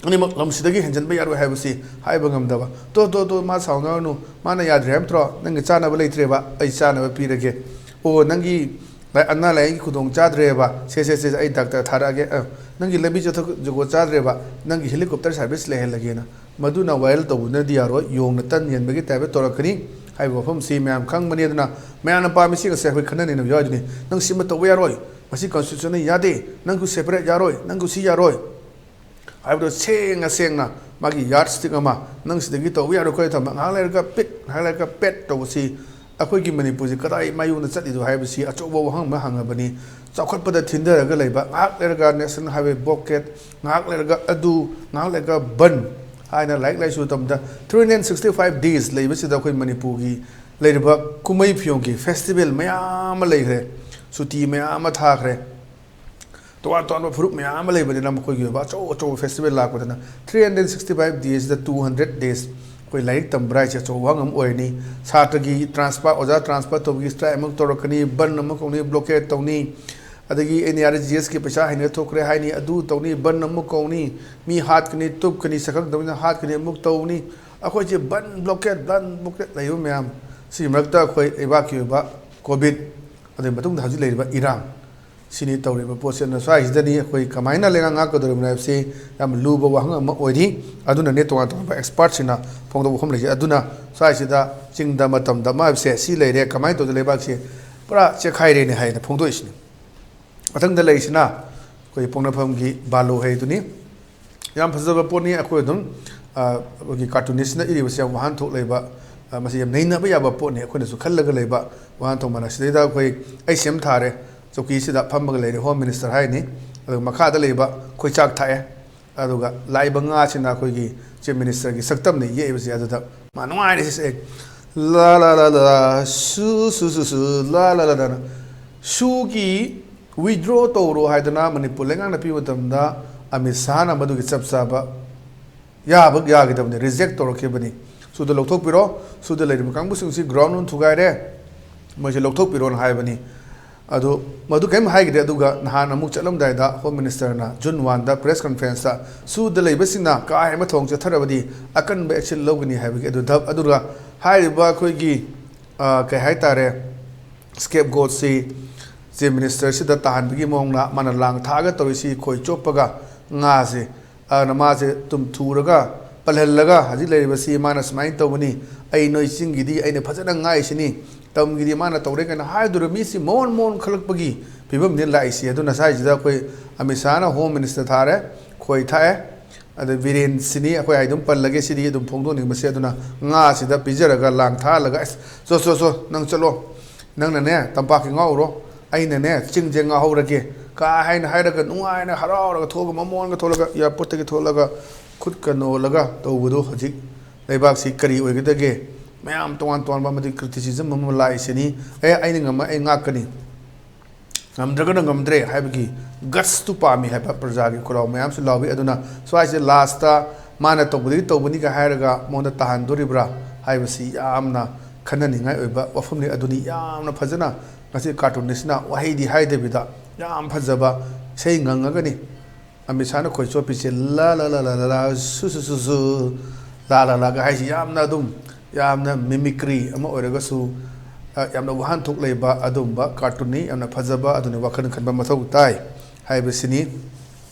ꯑꯅꯤꯃꯛ ꯂꯝꯁꯤꯗꯒꯤ ꯍꯦꯟꯖꯟꯕ ꯌꯥꯔꯣꯏ ꯍꯥꯏꯕꯁꯤ ꯍꯥꯏꯕ ꯉꯝꯗꯕ꯫ "ꯇꯣ, ꯇꯣ, ꯇꯣ, ꯃꯥ ꯁꯥꯎꯅꯔꯅꯨ, ꯃꯥꯅ ꯌꯥꯗ꯭ꯔꯦ ꯍꯥꯏꯕ ꯅꯠꯇ꯭ꯔꯣ? ꯅꯪꯒꯤ ꯆꯥꯅꯕ ꯂꯩꯇ꯭ꯔꯦꯕ, ꯑꯩ ꯆꯥꯅꯕ ꯄꯤꯔꯒꯦ꯫ ꯑꯣ, ꯅꯪꯒꯤ ꯂꯥꯏ-, ꯑꯅꯥ ꯂꯥꯏꯌꯦꯡꯒꯤ ꯈꯨꯗꯣꯡ ꯆꯥꯗ꯭ꯔꯦꯕ, ꯁꯦ, ꯁꯦ, ꯁꯦ, ꯑꯩ ꯗꯥꯛꯇꯔ ꯊꯥꯔꯛꯑꯒꯦ꯫ ꯑ, ꯅꯪꯒꯤ ꯂꯝꯕꯤ ꯆꯠꯊꯣꯛ ꯖꯨꯒꯣꯠ ꯆꯥꯗ꯭ꯔꯦꯕ, ꯅꯪꯒꯤ helicopter service ꯂꯩꯍꯜꯂꯒꯦꯅ"꯫ ꯃꯗꯨꯅ viral ꯇꯧꯕꯅꯗꯤ ꯌꯥꯔꯣꯏ, ꯌꯣꯡꯅ ꯇꯟ ꯌꯦꯟꯕꯒꯤ typeꯇ ꯇꯧꯔꯛꯀꯅꯤ ꯍꯥꯏꯕ ꯋꯥꯐꯝꯁꯤ ꯃꯌꯥꯝ ꯈꯪꯕꯅꯤ꯫ ꯑꯗꯨꯅ ꯃꯌꯥꯝꯅ ꯄꯥꯝꯃꯤꯁꯤ ꯉꯁꯥꯏ ꯑꯩꯈꯣꯏ ꯈꯟꯅ ꯅꯩꯅꯕ ꯌꯥꯎꯔꯤꯗꯨꯅꯤ꯫ "ꯅꯪ ꯁꯤꯃ ꯇꯧꯕ ꯌꯥꯔꯣꯏ, ꯃꯁꯤ constitutionꯅ ꯌꯥꯗꯦ, ꯅꯪꯒꯤ separate ꯌꯥꯔꯣꯏ, ꯅꯪꯒꯤ ꯁꯤ ꯌꯥꯔꯣꯏ" ꯍꯥꯏꯕꯗꯣ ꯁꯦꯡꯅ ꯁꯦꯡꯅ ꯃꯥꯒꯤ yardstick ꯑꯃ, "ꯅꯪ ꯁꯤꯗꯒꯤ ꯇꯧꯕ ꯌꯥꯔꯣꯏ" ꯈꯔ ꯊꯝꯕ, ꯉꯥꯏꯍꯥꯛ ꯂꯩꯔꯒ ꯄꯤꯠ, ꯉꯥꯏꯍꯥꯛ ꯂꯩꯔꯒ ꯄꯦꯠ ꯇꯧꯕꯁꯤ ꯑꯩꯈꯣꯏꯒꯤ ꯃꯅꯤꯄꯨꯔꯁꯤ ꯀꯗꯥꯏ ꯃꯥꯏꯌꯣꯛꯅ ꯆꯠꯂꯤꯗꯣ ꯍꯥꯏꯕꯁꯤ ꯑꯆꯧꯕ ꯋꯥꯍꯪ ꯑꯃ ꯍꯪꯉꯕꯅꯤ꯫ ꯆꯥꯎꯈꯠꯄꯗ ꯊꯤꯟꯊꯔꯒ ꯂꯩꯕ, ꯉꯥꯏꯍꯥꯛ ꯂꯩꯔꯒ ꯅꯦꯁꯅꯦꯜ ꯍꯥꯏꯋꯦ ꯕ꯭ꯂꯣꯀꯦꯠ, ꯉꯥꯏꯍꯥꯛ ꯂꯩꯔꯒ ꯑꯗꯨ, ꯉꯥꯏꯍꯥꯛ ꯂꯩꯔꯒ ꯕꯟ ꯍꯥꯏꯅ ꯂꯥꯏꯔꯤꯛ ꯂꯥꯏꯁꯨ ꯇꯝꯕꯗ three hundred sixty five days ꯂꯩꯕꯁꯤꯗ ꯑꯩꯈꯣꯏ ꯃꯅꯤꯄꯨꯔꯒꯤ ꯂꯩꯔꯤꯕ ꯀꯨꯝꯍꯩ ꯐꯤꯌꯣꯡꯒꯤ ꯐꯦꯁꯇꯤꯚꯦꯜ ꯃꯌꯥꯝ ꯑꯃ ꯂꯩꯈ꯭ꯔꯦ, ꯁꯨꯇꯤ ꯃꯌꯥꯝ ꯑꯃ ꯊꯥꯈ꯭ꯔꯦ, ꯇꯣꯉꯥꯟ ꯇꯣꯉꯥꯟꯕ ꯐꯨꯔꯨꯞ ꯃꯌꯥꯝ ꯑꯃ ꯂꯩꯕꯅꯤꯅ ꯃꯈꯣꯏꯒꯤ ꯑꯣꯏꯕ ꯑꯆꯧ ꯑꯆꯧꯕ ꯐꯦꯁꯇꯤꯚꯦꯜ ꯂꯥꯛꯄꯗꯅ three hundred sixty five days ꯗ two hundred days ꯑꯩꯈꯣꯏ ꯂꯥꯏꯔꯤꯛ ꯇꯝꯕ꯭ꯔꯥ ꯍꯥꯏꯁꯦ ꯑꯆꯧꯕ ꯋꯥꯍꯪ ꯑꯃ ꯑꯣꯏꯔꯅꯤ꯫ ꯁꯥꯇ꯭ꯔꯒꯤ ꯇ꯭ꯔꯥꯟꯁꯐꯔ, ꯑꯣꯖꯥ ꯇ꯭ꯔꯥꯟꯁꯐꯔ ꯇꯧꯕꯒꯤ ꯁ꯭ꯇ꯭ꯔꯥꯏꯛ ꯑꯃꯨꯛ ꯇꯧꯔꯛꯀꯅꯤ, ꯕꯟ ꯑꯃꯨꯛ ꯀꯧꯅꯤ, ꯕ꯭ꯂꯣꯀꯦꯠ ꯇꯧꯅꯤ, ꯑꯗꯒꯤ ꯑꯦꯟ ꯏ ꯑꯥꯔ ꯖꯤ ꯑꯦꯁꯀꯤ ꯄꯩꯁꯥ ꯍꯦꯟꯒꯠ ꯊꯣꯛꯈ꯭ꯔꯦ ꯍꯥꯏꯅꯤ, ꯑꯗꯨ ꯇꯧꯅꯤ, ꯕꯟ ꯑꯃꯨꯛ ꯀꯧꯅꯤ, ꯃꯤ ꯍꯥꯠꯀꯅꯤ, ꯇꯨꯞꯀꯅꯤ, ꯁꯛꯈꯪꯗꯕꯅ ꯍꯥꯠꯀꯅꯤ, ꯑꯃꯨꯛ ꯇꯧꯅꯤ꯫ ꯑꯩꯈꯣꯏꯁꯦ ꯕꯟ, ꯕ꯭ꯂꯣꯀꯦꯠ, ꯕꯟ, ꯕ꯭ꯂꯣꯀꯦꯠ ꯂꯩꯕ ꯃꯌꯥꯝ ꯁꯤꯒꯤ ꯃꯔꯛꯇ ꯑꯩꯈꯣꯏ ꯂꯩꯕꯥꯛꯀꯤ ꯑꯣꯏꯕ ꯀꯣꯚꯤꯗ, ꯑꯗꯨꯒꯤ ꯃꯇꯨꯡꯗ ꯍꯧꯖꯤꯛ ꯂꯩꯔꯤꯕ ꯏꯔꯥꯡ, ꯁꯤꯅꯤ ꯇꯧꯔꯤꯕ ꯄꯣꯠꯁꯦ꯫ ꯑꯗꯨꯅ ꯁ꯭ꯋꯥꯏꯁꯤꯗꯅꯤ ꯑꯩꯈꯣꯏ ꯀꯃꯥꯏꯅ ꯂꯩꯉꯥꯛ ꯉꯥꯛꯀꯗꯧꯔꯤꯕꯅꯣ ꯍꯥꯏꯕꯁꯤ ꯌꯥꯝ ꯂꯨꯕ ꯋꯥꯍꯪ ꯑꯃ ꯑꯣꯏꯔꯤ꯫ ꯑꯗꯨꯅꯅꯦ ꯇꯣꯉꯥꯟ ꯇꯣꯉꯥꯟꯕ ꯑꯦꯛꯁꯄꯥꯔꯠꯁꯤꯡꯅ ꯐꯣꯡꯗꯣꯛꯄ ꯋꯥꯐꯝ ꯂꯩꯖꯩ꯫ ꯑꯗꯨꯅ ꯁ꯭ꯋꯥꯏꯁꯤꯗ ꯆꯤꯡꯗꯝ ꯇꯝꯗꯝ ꯍꯥꯏꯕꯁꯦ ꯁꯤ ꯂꯩꯔꯦ, ꯀꯃꯥꯏꯅ ꯇꯧꯗꯅ ꯂꯩꯕꯥꯛꯁꯤ ꯄꯨꯔꯥ ꯆꯦꯛꯈꯥꯏꯔꯦꯅꯦ ꯍꯥꯏꯅ ꯐꯣꯡꯗꯣꯛꯏꯁꯤꯅꯤ꯫ ꯃꯊꯪꯗ ꯂꯩꯔꯤꯁꯤꯅ ꯑꯩꯈꯣꯏ ꯄꯣꯛꯅꯐꯝꯒꯤ ꯕꯥꯂꯨ ꯍꯩꯗꯨꯅꯤ꯫ ꯌꯥꯝ ꯐꯖꯕ ꯄꯣꯠꯅꯤ꯫ ꯑꯩꯈꯣꯏ ꯑꯗꯨꯝ, ꯑ, ꯑꯩꯈꯣꯏꯒꯤ ꯀꯥꯔꯇꯨꯅꯤꯁꯅ ꯏꯔꯤꯕꯁꯤ ꯌꯥꯝ ꯋꯥꯍꯟꯊꯣꯛ ꯂꯩꯕ, ꯑ, ꯃꯁꯤ ꯌꯥꯝ ꯅꯩꯅꯕ ꯌꯥꯕ ꯄꯣꯠꯅꯤ꯫ ꯑꯩꯈꯣꯏꯅꯁꯨ ꯈꯜꯂꯒ ꯂꯩꯕ ꯋꯥꯍꯟꯊꯣꯛ ꯃꯥꯟꯅ꯫ ꯁꯤꯗꯩꯗ ꯑꯩꯈꯣꯏ ꯑꯩ ꯁꯦꯝ ꯊꯥꯔꯦ, ꯆꯧꯀꯤꯁꯤꯗ ꯐꯝꯃꯒ ꯂꯩꯔꯦ ꯍꯣꯝ ꯃꯤꯅꯤꯁꯇꯔ ꯍꯥꯏꯅꯤ꯫ ꯑꯗꯨꯒ ꯃꯈꯥꯗ ꯂꯩꯕ ꯑꯩꯈꯣꯏ ꯆꯥꯛ ꯊꯥꯛꯑꯦ꯫ ꯑꯗꯨꯒ ꯂꯥꯛꯏꯕ ꯉꯥꯁꯤꯅ ꯑꯩꯈꯣꯏꯒꯤ ꯆꯤꯐ ꯃꯤꯅꯤꯁꯇꯔꯒꯤ ꯁꯛꯇꯝꯅ ꯌꯦꯛꯏꯕꯁꯦ꯫ ꯑꯗꯨꯗ ꯃꯥ ꯅꯨꯡꯉꯥꯏꯔꯤꯁꯦ, "ꯂꯥ ꯂꯥ ꯂꯥ ꯂꯥ, ꯁꯨ ꯁꯨ ꯁꯨ ꯁꯨ, ꯂꯥ ꯂꯥ ꯂꯥ ꯂꯥ"꯫ ꯁꯨꯒꯤ ꯋꯤꯗ꯭ꯔꯣ ꯇꯧꯔꯣ ꯍꯥꯏꯗꯅ ꯃꯅꯤꯄꯨꯔ ꯂꯩꯉꯥꯛꯅ ꯄꯤꯕ ꯃꯇꯝꯗ ꯑꯃꯤꯠ ꯁꯥꯍꯅ ꯃꯗꯨꯒꯤ ꯆꯞ ꯆꯥꯕ ꯌꯥꯕ ꯌꯥꯈꯤꯗꯕꯅꯤ, ꯔꯤꯖꯦꯛ ꯇꯧꯔꯛꯈꯤꯕꯅꯤ꯫ "ꯁꯨꯗ ꯂꯧꯊꯣꯛꯄꯤꯔꯣ, ꯁꯨꯗ ꯂꯩꯔꯤꯕ ꯀꯥꯡꯕꯨꯁꯤꯡꯁꯤ ꯒ꯭ꯔꯥꯎꯟ ꯔꯨꯠ ꯊꯨꯒꯥꯏꯔꯦ, ꯃꯣꯏꯁꯦ ꯂꯧꯊꯣꯛꯄꯤꯔꯣꯅ" ꯍꯥꯏꯕꯅꯤ꯫ ꯑꯗꯨ ꯃꯗꯨ ꯀꯔꯤꯝ ꯍꯥꯏꯈꯤꯗꯦ꯫ ꯑꯗꯨꯒ ꯅꯍꯥꯟ ꯑꯃꯨꯛ ꯆꯠꯂꯝꯗꯥꯏꯗ ꯍꯣꯝ ꯃꯤꯅꯤꯁꯇꯔꯅ ꯖꯨꯟ ꯋꯥꯟꯗ ꯄ꯭ꯔꯦꯁ ꯀꯟꯐꯔꯦꯟꯁꯇ "ꯁꯨꯗ ꯂꯩꯕꯁꯤꯡꯅ ꯀꯥ ꯍꯦꯟꯕ ꯊꯧꯑꯣꯡ ꯆꯠꯊꯔꯕꯗꯤ ꯑꯀꯟꯕ ꯑꯦꯛꯁꯟ ꯂꯧꯒꯅꯤ" ꯍꯥꯏꯕꯒꯤ ꯑꯗꯨ ꯙꯞ-, ꯑꯗꯨꯒ ꯍꯥꯏꯔꯤꯕ ꯑꯩꯈꯣꯏꯒꯤ, ꯑ, ꯀꯩ ꯍꯥꯏꯇꯥꯔꯦ, ꯁ꯭ꯀꯦꯞ ꯒꯣꯠꯁꯤ ꯆꯤꯐ ꯃꯤꯅꯤꯁꯇꯔꯁꯤꯗ ꯇꯥꯍꯟꯕꯒꯤ ꯃꯑꯣꯡꯗ ꯃꯥꯅ ꯂꯥꯡ ꯊꯥꯛꯑꯒ ꯇꯧꯔꯤꯁꯤ ꯈꯣꯏ ꯆꯣꯞꯄꯒ ꯉꯥꯁꯦ꯫ ꯑꯗꯨꯅ ꯃꯥꯁꯦ ꯇꯨꯝꯊꯨꯔꯒ ꯄꯜꯍꯜꯂꯒ ꯍꯧꯖꯤꯛ ꯂꯩꯔꯤꯕꯁꯤ ꯃꯥꯅ ꯁꯨꯃꯥꯏꯅ ꯇꯧꯕꯅꯤ, "ꯑꯩ ꯅꯣꯏ ꯆꯤꯡꯒꯤꯗꯤ ꯑꯩꯅ ꯐꯖꯅ ꯉꯥꯛꯏꯁꯤꯅꯤ, ꯇꯝꯒꯤꯗꯤ ꯃꯥꯅ ꯇꯧꯔꯦ" ꯀꯥꯏꯅ ꯍꯥꯏꯗꯨꯔ ꯃꯤꯁꯤ ꯃꯑꯣꯟ ꯃꯑꯣꯟ ꯈꯜꯂꯛꯄꯒꯤ ꯐꯤꯕꯝꯅꯤ ꯂꯥꯛꯏꯁꯤ꯫ ꯑꯗꯨꯅ ꯁ꯭ꯋꯥꯏꯁꯤꯗ ꯑꯩꯈꯣꯏ ꯑꯃꯤꯠ ꯁꯥꯍꯅ ꯍꯣꯝ ꯃꯤꯅꯤꯁꯇꯔ ꯊꯥꯔꯦ, ꯈꯣꯏ ꯊꯥꯛꯑꯦ꯫ ꯑꯗ ꯕꯤꯔꯦꯟꯁꯤꯅꯤ ꯑꯩꯈꯣꯏ ꯑꯩ ꯑꯗꯨꯝ ꯄꯜꯂꯒꯦ, ꯁꯤꯗꯤ ꯑꯗꯨꯝ ꯐꯣꯡꯗꯣꯛꯅꯤꯡꯕꯁꯦ꯫ ꯑꯗꯨꯅ ꯉꯥꯁꯤꯗ ꯄꯤꯖꯔꯒ ꯂꯥꯡ ꯊꯥꯍꯜꯂꯒ, "ꯑꯁ, ꯆꯣ, ꯆꯣ, ꯆꯣ, ꯅꯪ ꯆꯠꯂꯣ, ꯅꯪꯅꯅꯦ ꯇꯝꯄꯥꯛꯀꯤ ꯉꯥ ꯎꯔꯣ, ꯑꯩꯅꯅꯦ ꯆꯤꯡꯁꯦ ꯉꯥꯍꯧꯔꯒꯦ" ꯀꯥ ꯍꯥꯏꯅ ꯍꯥꯏꯔꯒ ꯅꯨꯡꯉꯥꯏꯅ ꯍꯔꯥꯎꯔꯒ ꯊꯣꯛꯑꯒ, ꯃꯃꯣꯟꯒ ꯊꯣꯛꯂꯒ, ꯑꯦꯌꯥꯔꯄꯣꯔꯠꯇꯒꯤ ꯊꯣꯛꯂꯒ ꯈꯨꯠꯀ ꯅꯣꯜꯂꯒ ꯇꯧꯕꯗꯣ ꯍꯧꯖꯤꯛ ꯂꯩꯕꯥꯛꯁꯤ ꯀꯔꯤ ꯑꯣꯏꯒꯗꯒꯦ? ꯃꯌꯥꯝ ꯇꯣꯉꯥꯟ ꯇꯣꯉꯥꯟꯕ ꯑꯃꯗꯤ ꯀ꯭ꯔꯤꯇꯤꯁꯤꯖꯝ ꯑꯃ ꯂꯥꯛꯏꯁꯤꯅꯤ꯫ "ꯑꯦ, ꯑꯩꯅ ꯉꯝꯃ ꯑꯩ ꯉꯥꯛꯀꯅꯤ, ꯉꯝꯗ꯭ꯔꯒꯅ ꯉꯝꯗ꯭ꯔꯦ" ꯍꯥꯏꯕꯒꯤ ꯒꯠꯁꯇꯨ ꯄꯥꯝꯃꯤ ꯍꯥꯏꯕ ꯄ꯭ꯔꯖꯥꯒꯤ ꯈꯣꯜꯂꯥꯎ ꯃꯌꯥꯝꯁꯨ ꯂꯥꯎꯏ꯫ ꯑꯗꯨꯅ ꯁ꯭ꯋꯥꯏꯁꯦ ꯂꯥꯁꯇ ꯃꯥꯅ ꯇꯧꯕꯗꯒꯤ ꯇꯧꯕꯅꯤꯒ ꯍꯥꯏꯔꯒ ꯃꯉꯣꯟꯗ ꯇꯥꯍꯟꯗꯣꯔꯤꯕ꯭ꯔꯥ ꯍꯥꯏꯕꯁꯤ ꯌꯥꯝꯅ ꯈꯟꯅꯅꯤꯡꯉꯥꯏ ꯑꯣꯏꯕ ꯋꯥꯐꯝꯅꯤ꯫ ꯑꯗꯨꯅꯤ ꯌꯥꯝꯅ ꯐꯖꯅ ꯉꯁꯤ ꯀꯥꯔꯇꯨꯅꯤꯁꯅ ꯋꯥꯍꯩꯗꯤ ꯍꯥꯏꯗꯕꯤꯗ ꯌꯥꯝ ꯐꯖꯕ ꯏꯁꯩ ꯉꯪꯉꯒꯅꯤ꯫ ꯑꯃꯤꯠ ꯁꯥꯍꯅ ꯈꯣꯏ ꯆꯣꯞꯄꯤꯁꯦ "ꯂꯥ ꯂꯥ ꯂꯥ ꯂꯥ ꯂꯥ ꯂꯥ, ꯁꯨ ꯁꯨ ꯁꯨ ꯁꯨ, ꯂꯥ ꯂꯥ ꯂꯥꯒ" ꯍꯥꯏꯁꯤ ꯌꯥꯝꯅ ꯑꯗꯨꯝ, ꯌꯥꯝꯅ ꯃꯤꯃꯤꯀ꯭ꯔꯤ ꯑꯃ ꯑꯣꯏꯔꯒꯁꯨ, ꯑ, ꯌꯥꯝꯅ ꯋꯥꯍꯟꯊꯣꯛ ꯂꯩꯕ ꯑꯗꯨꯝꯕ ꯀꯥꯔꯇꯨꯟꯅꯤ꯫ ꯌꯥꯝꯅ ꯐꯖꯕ, ꯑꯗꯨꯅ ꯋꯥꯈꯜ ꯈꯟꯕ ꯃꯊꯧ ꯇꯥꯏ ꯍꯥꯏꯕꯁꯤꯅꯤ꯫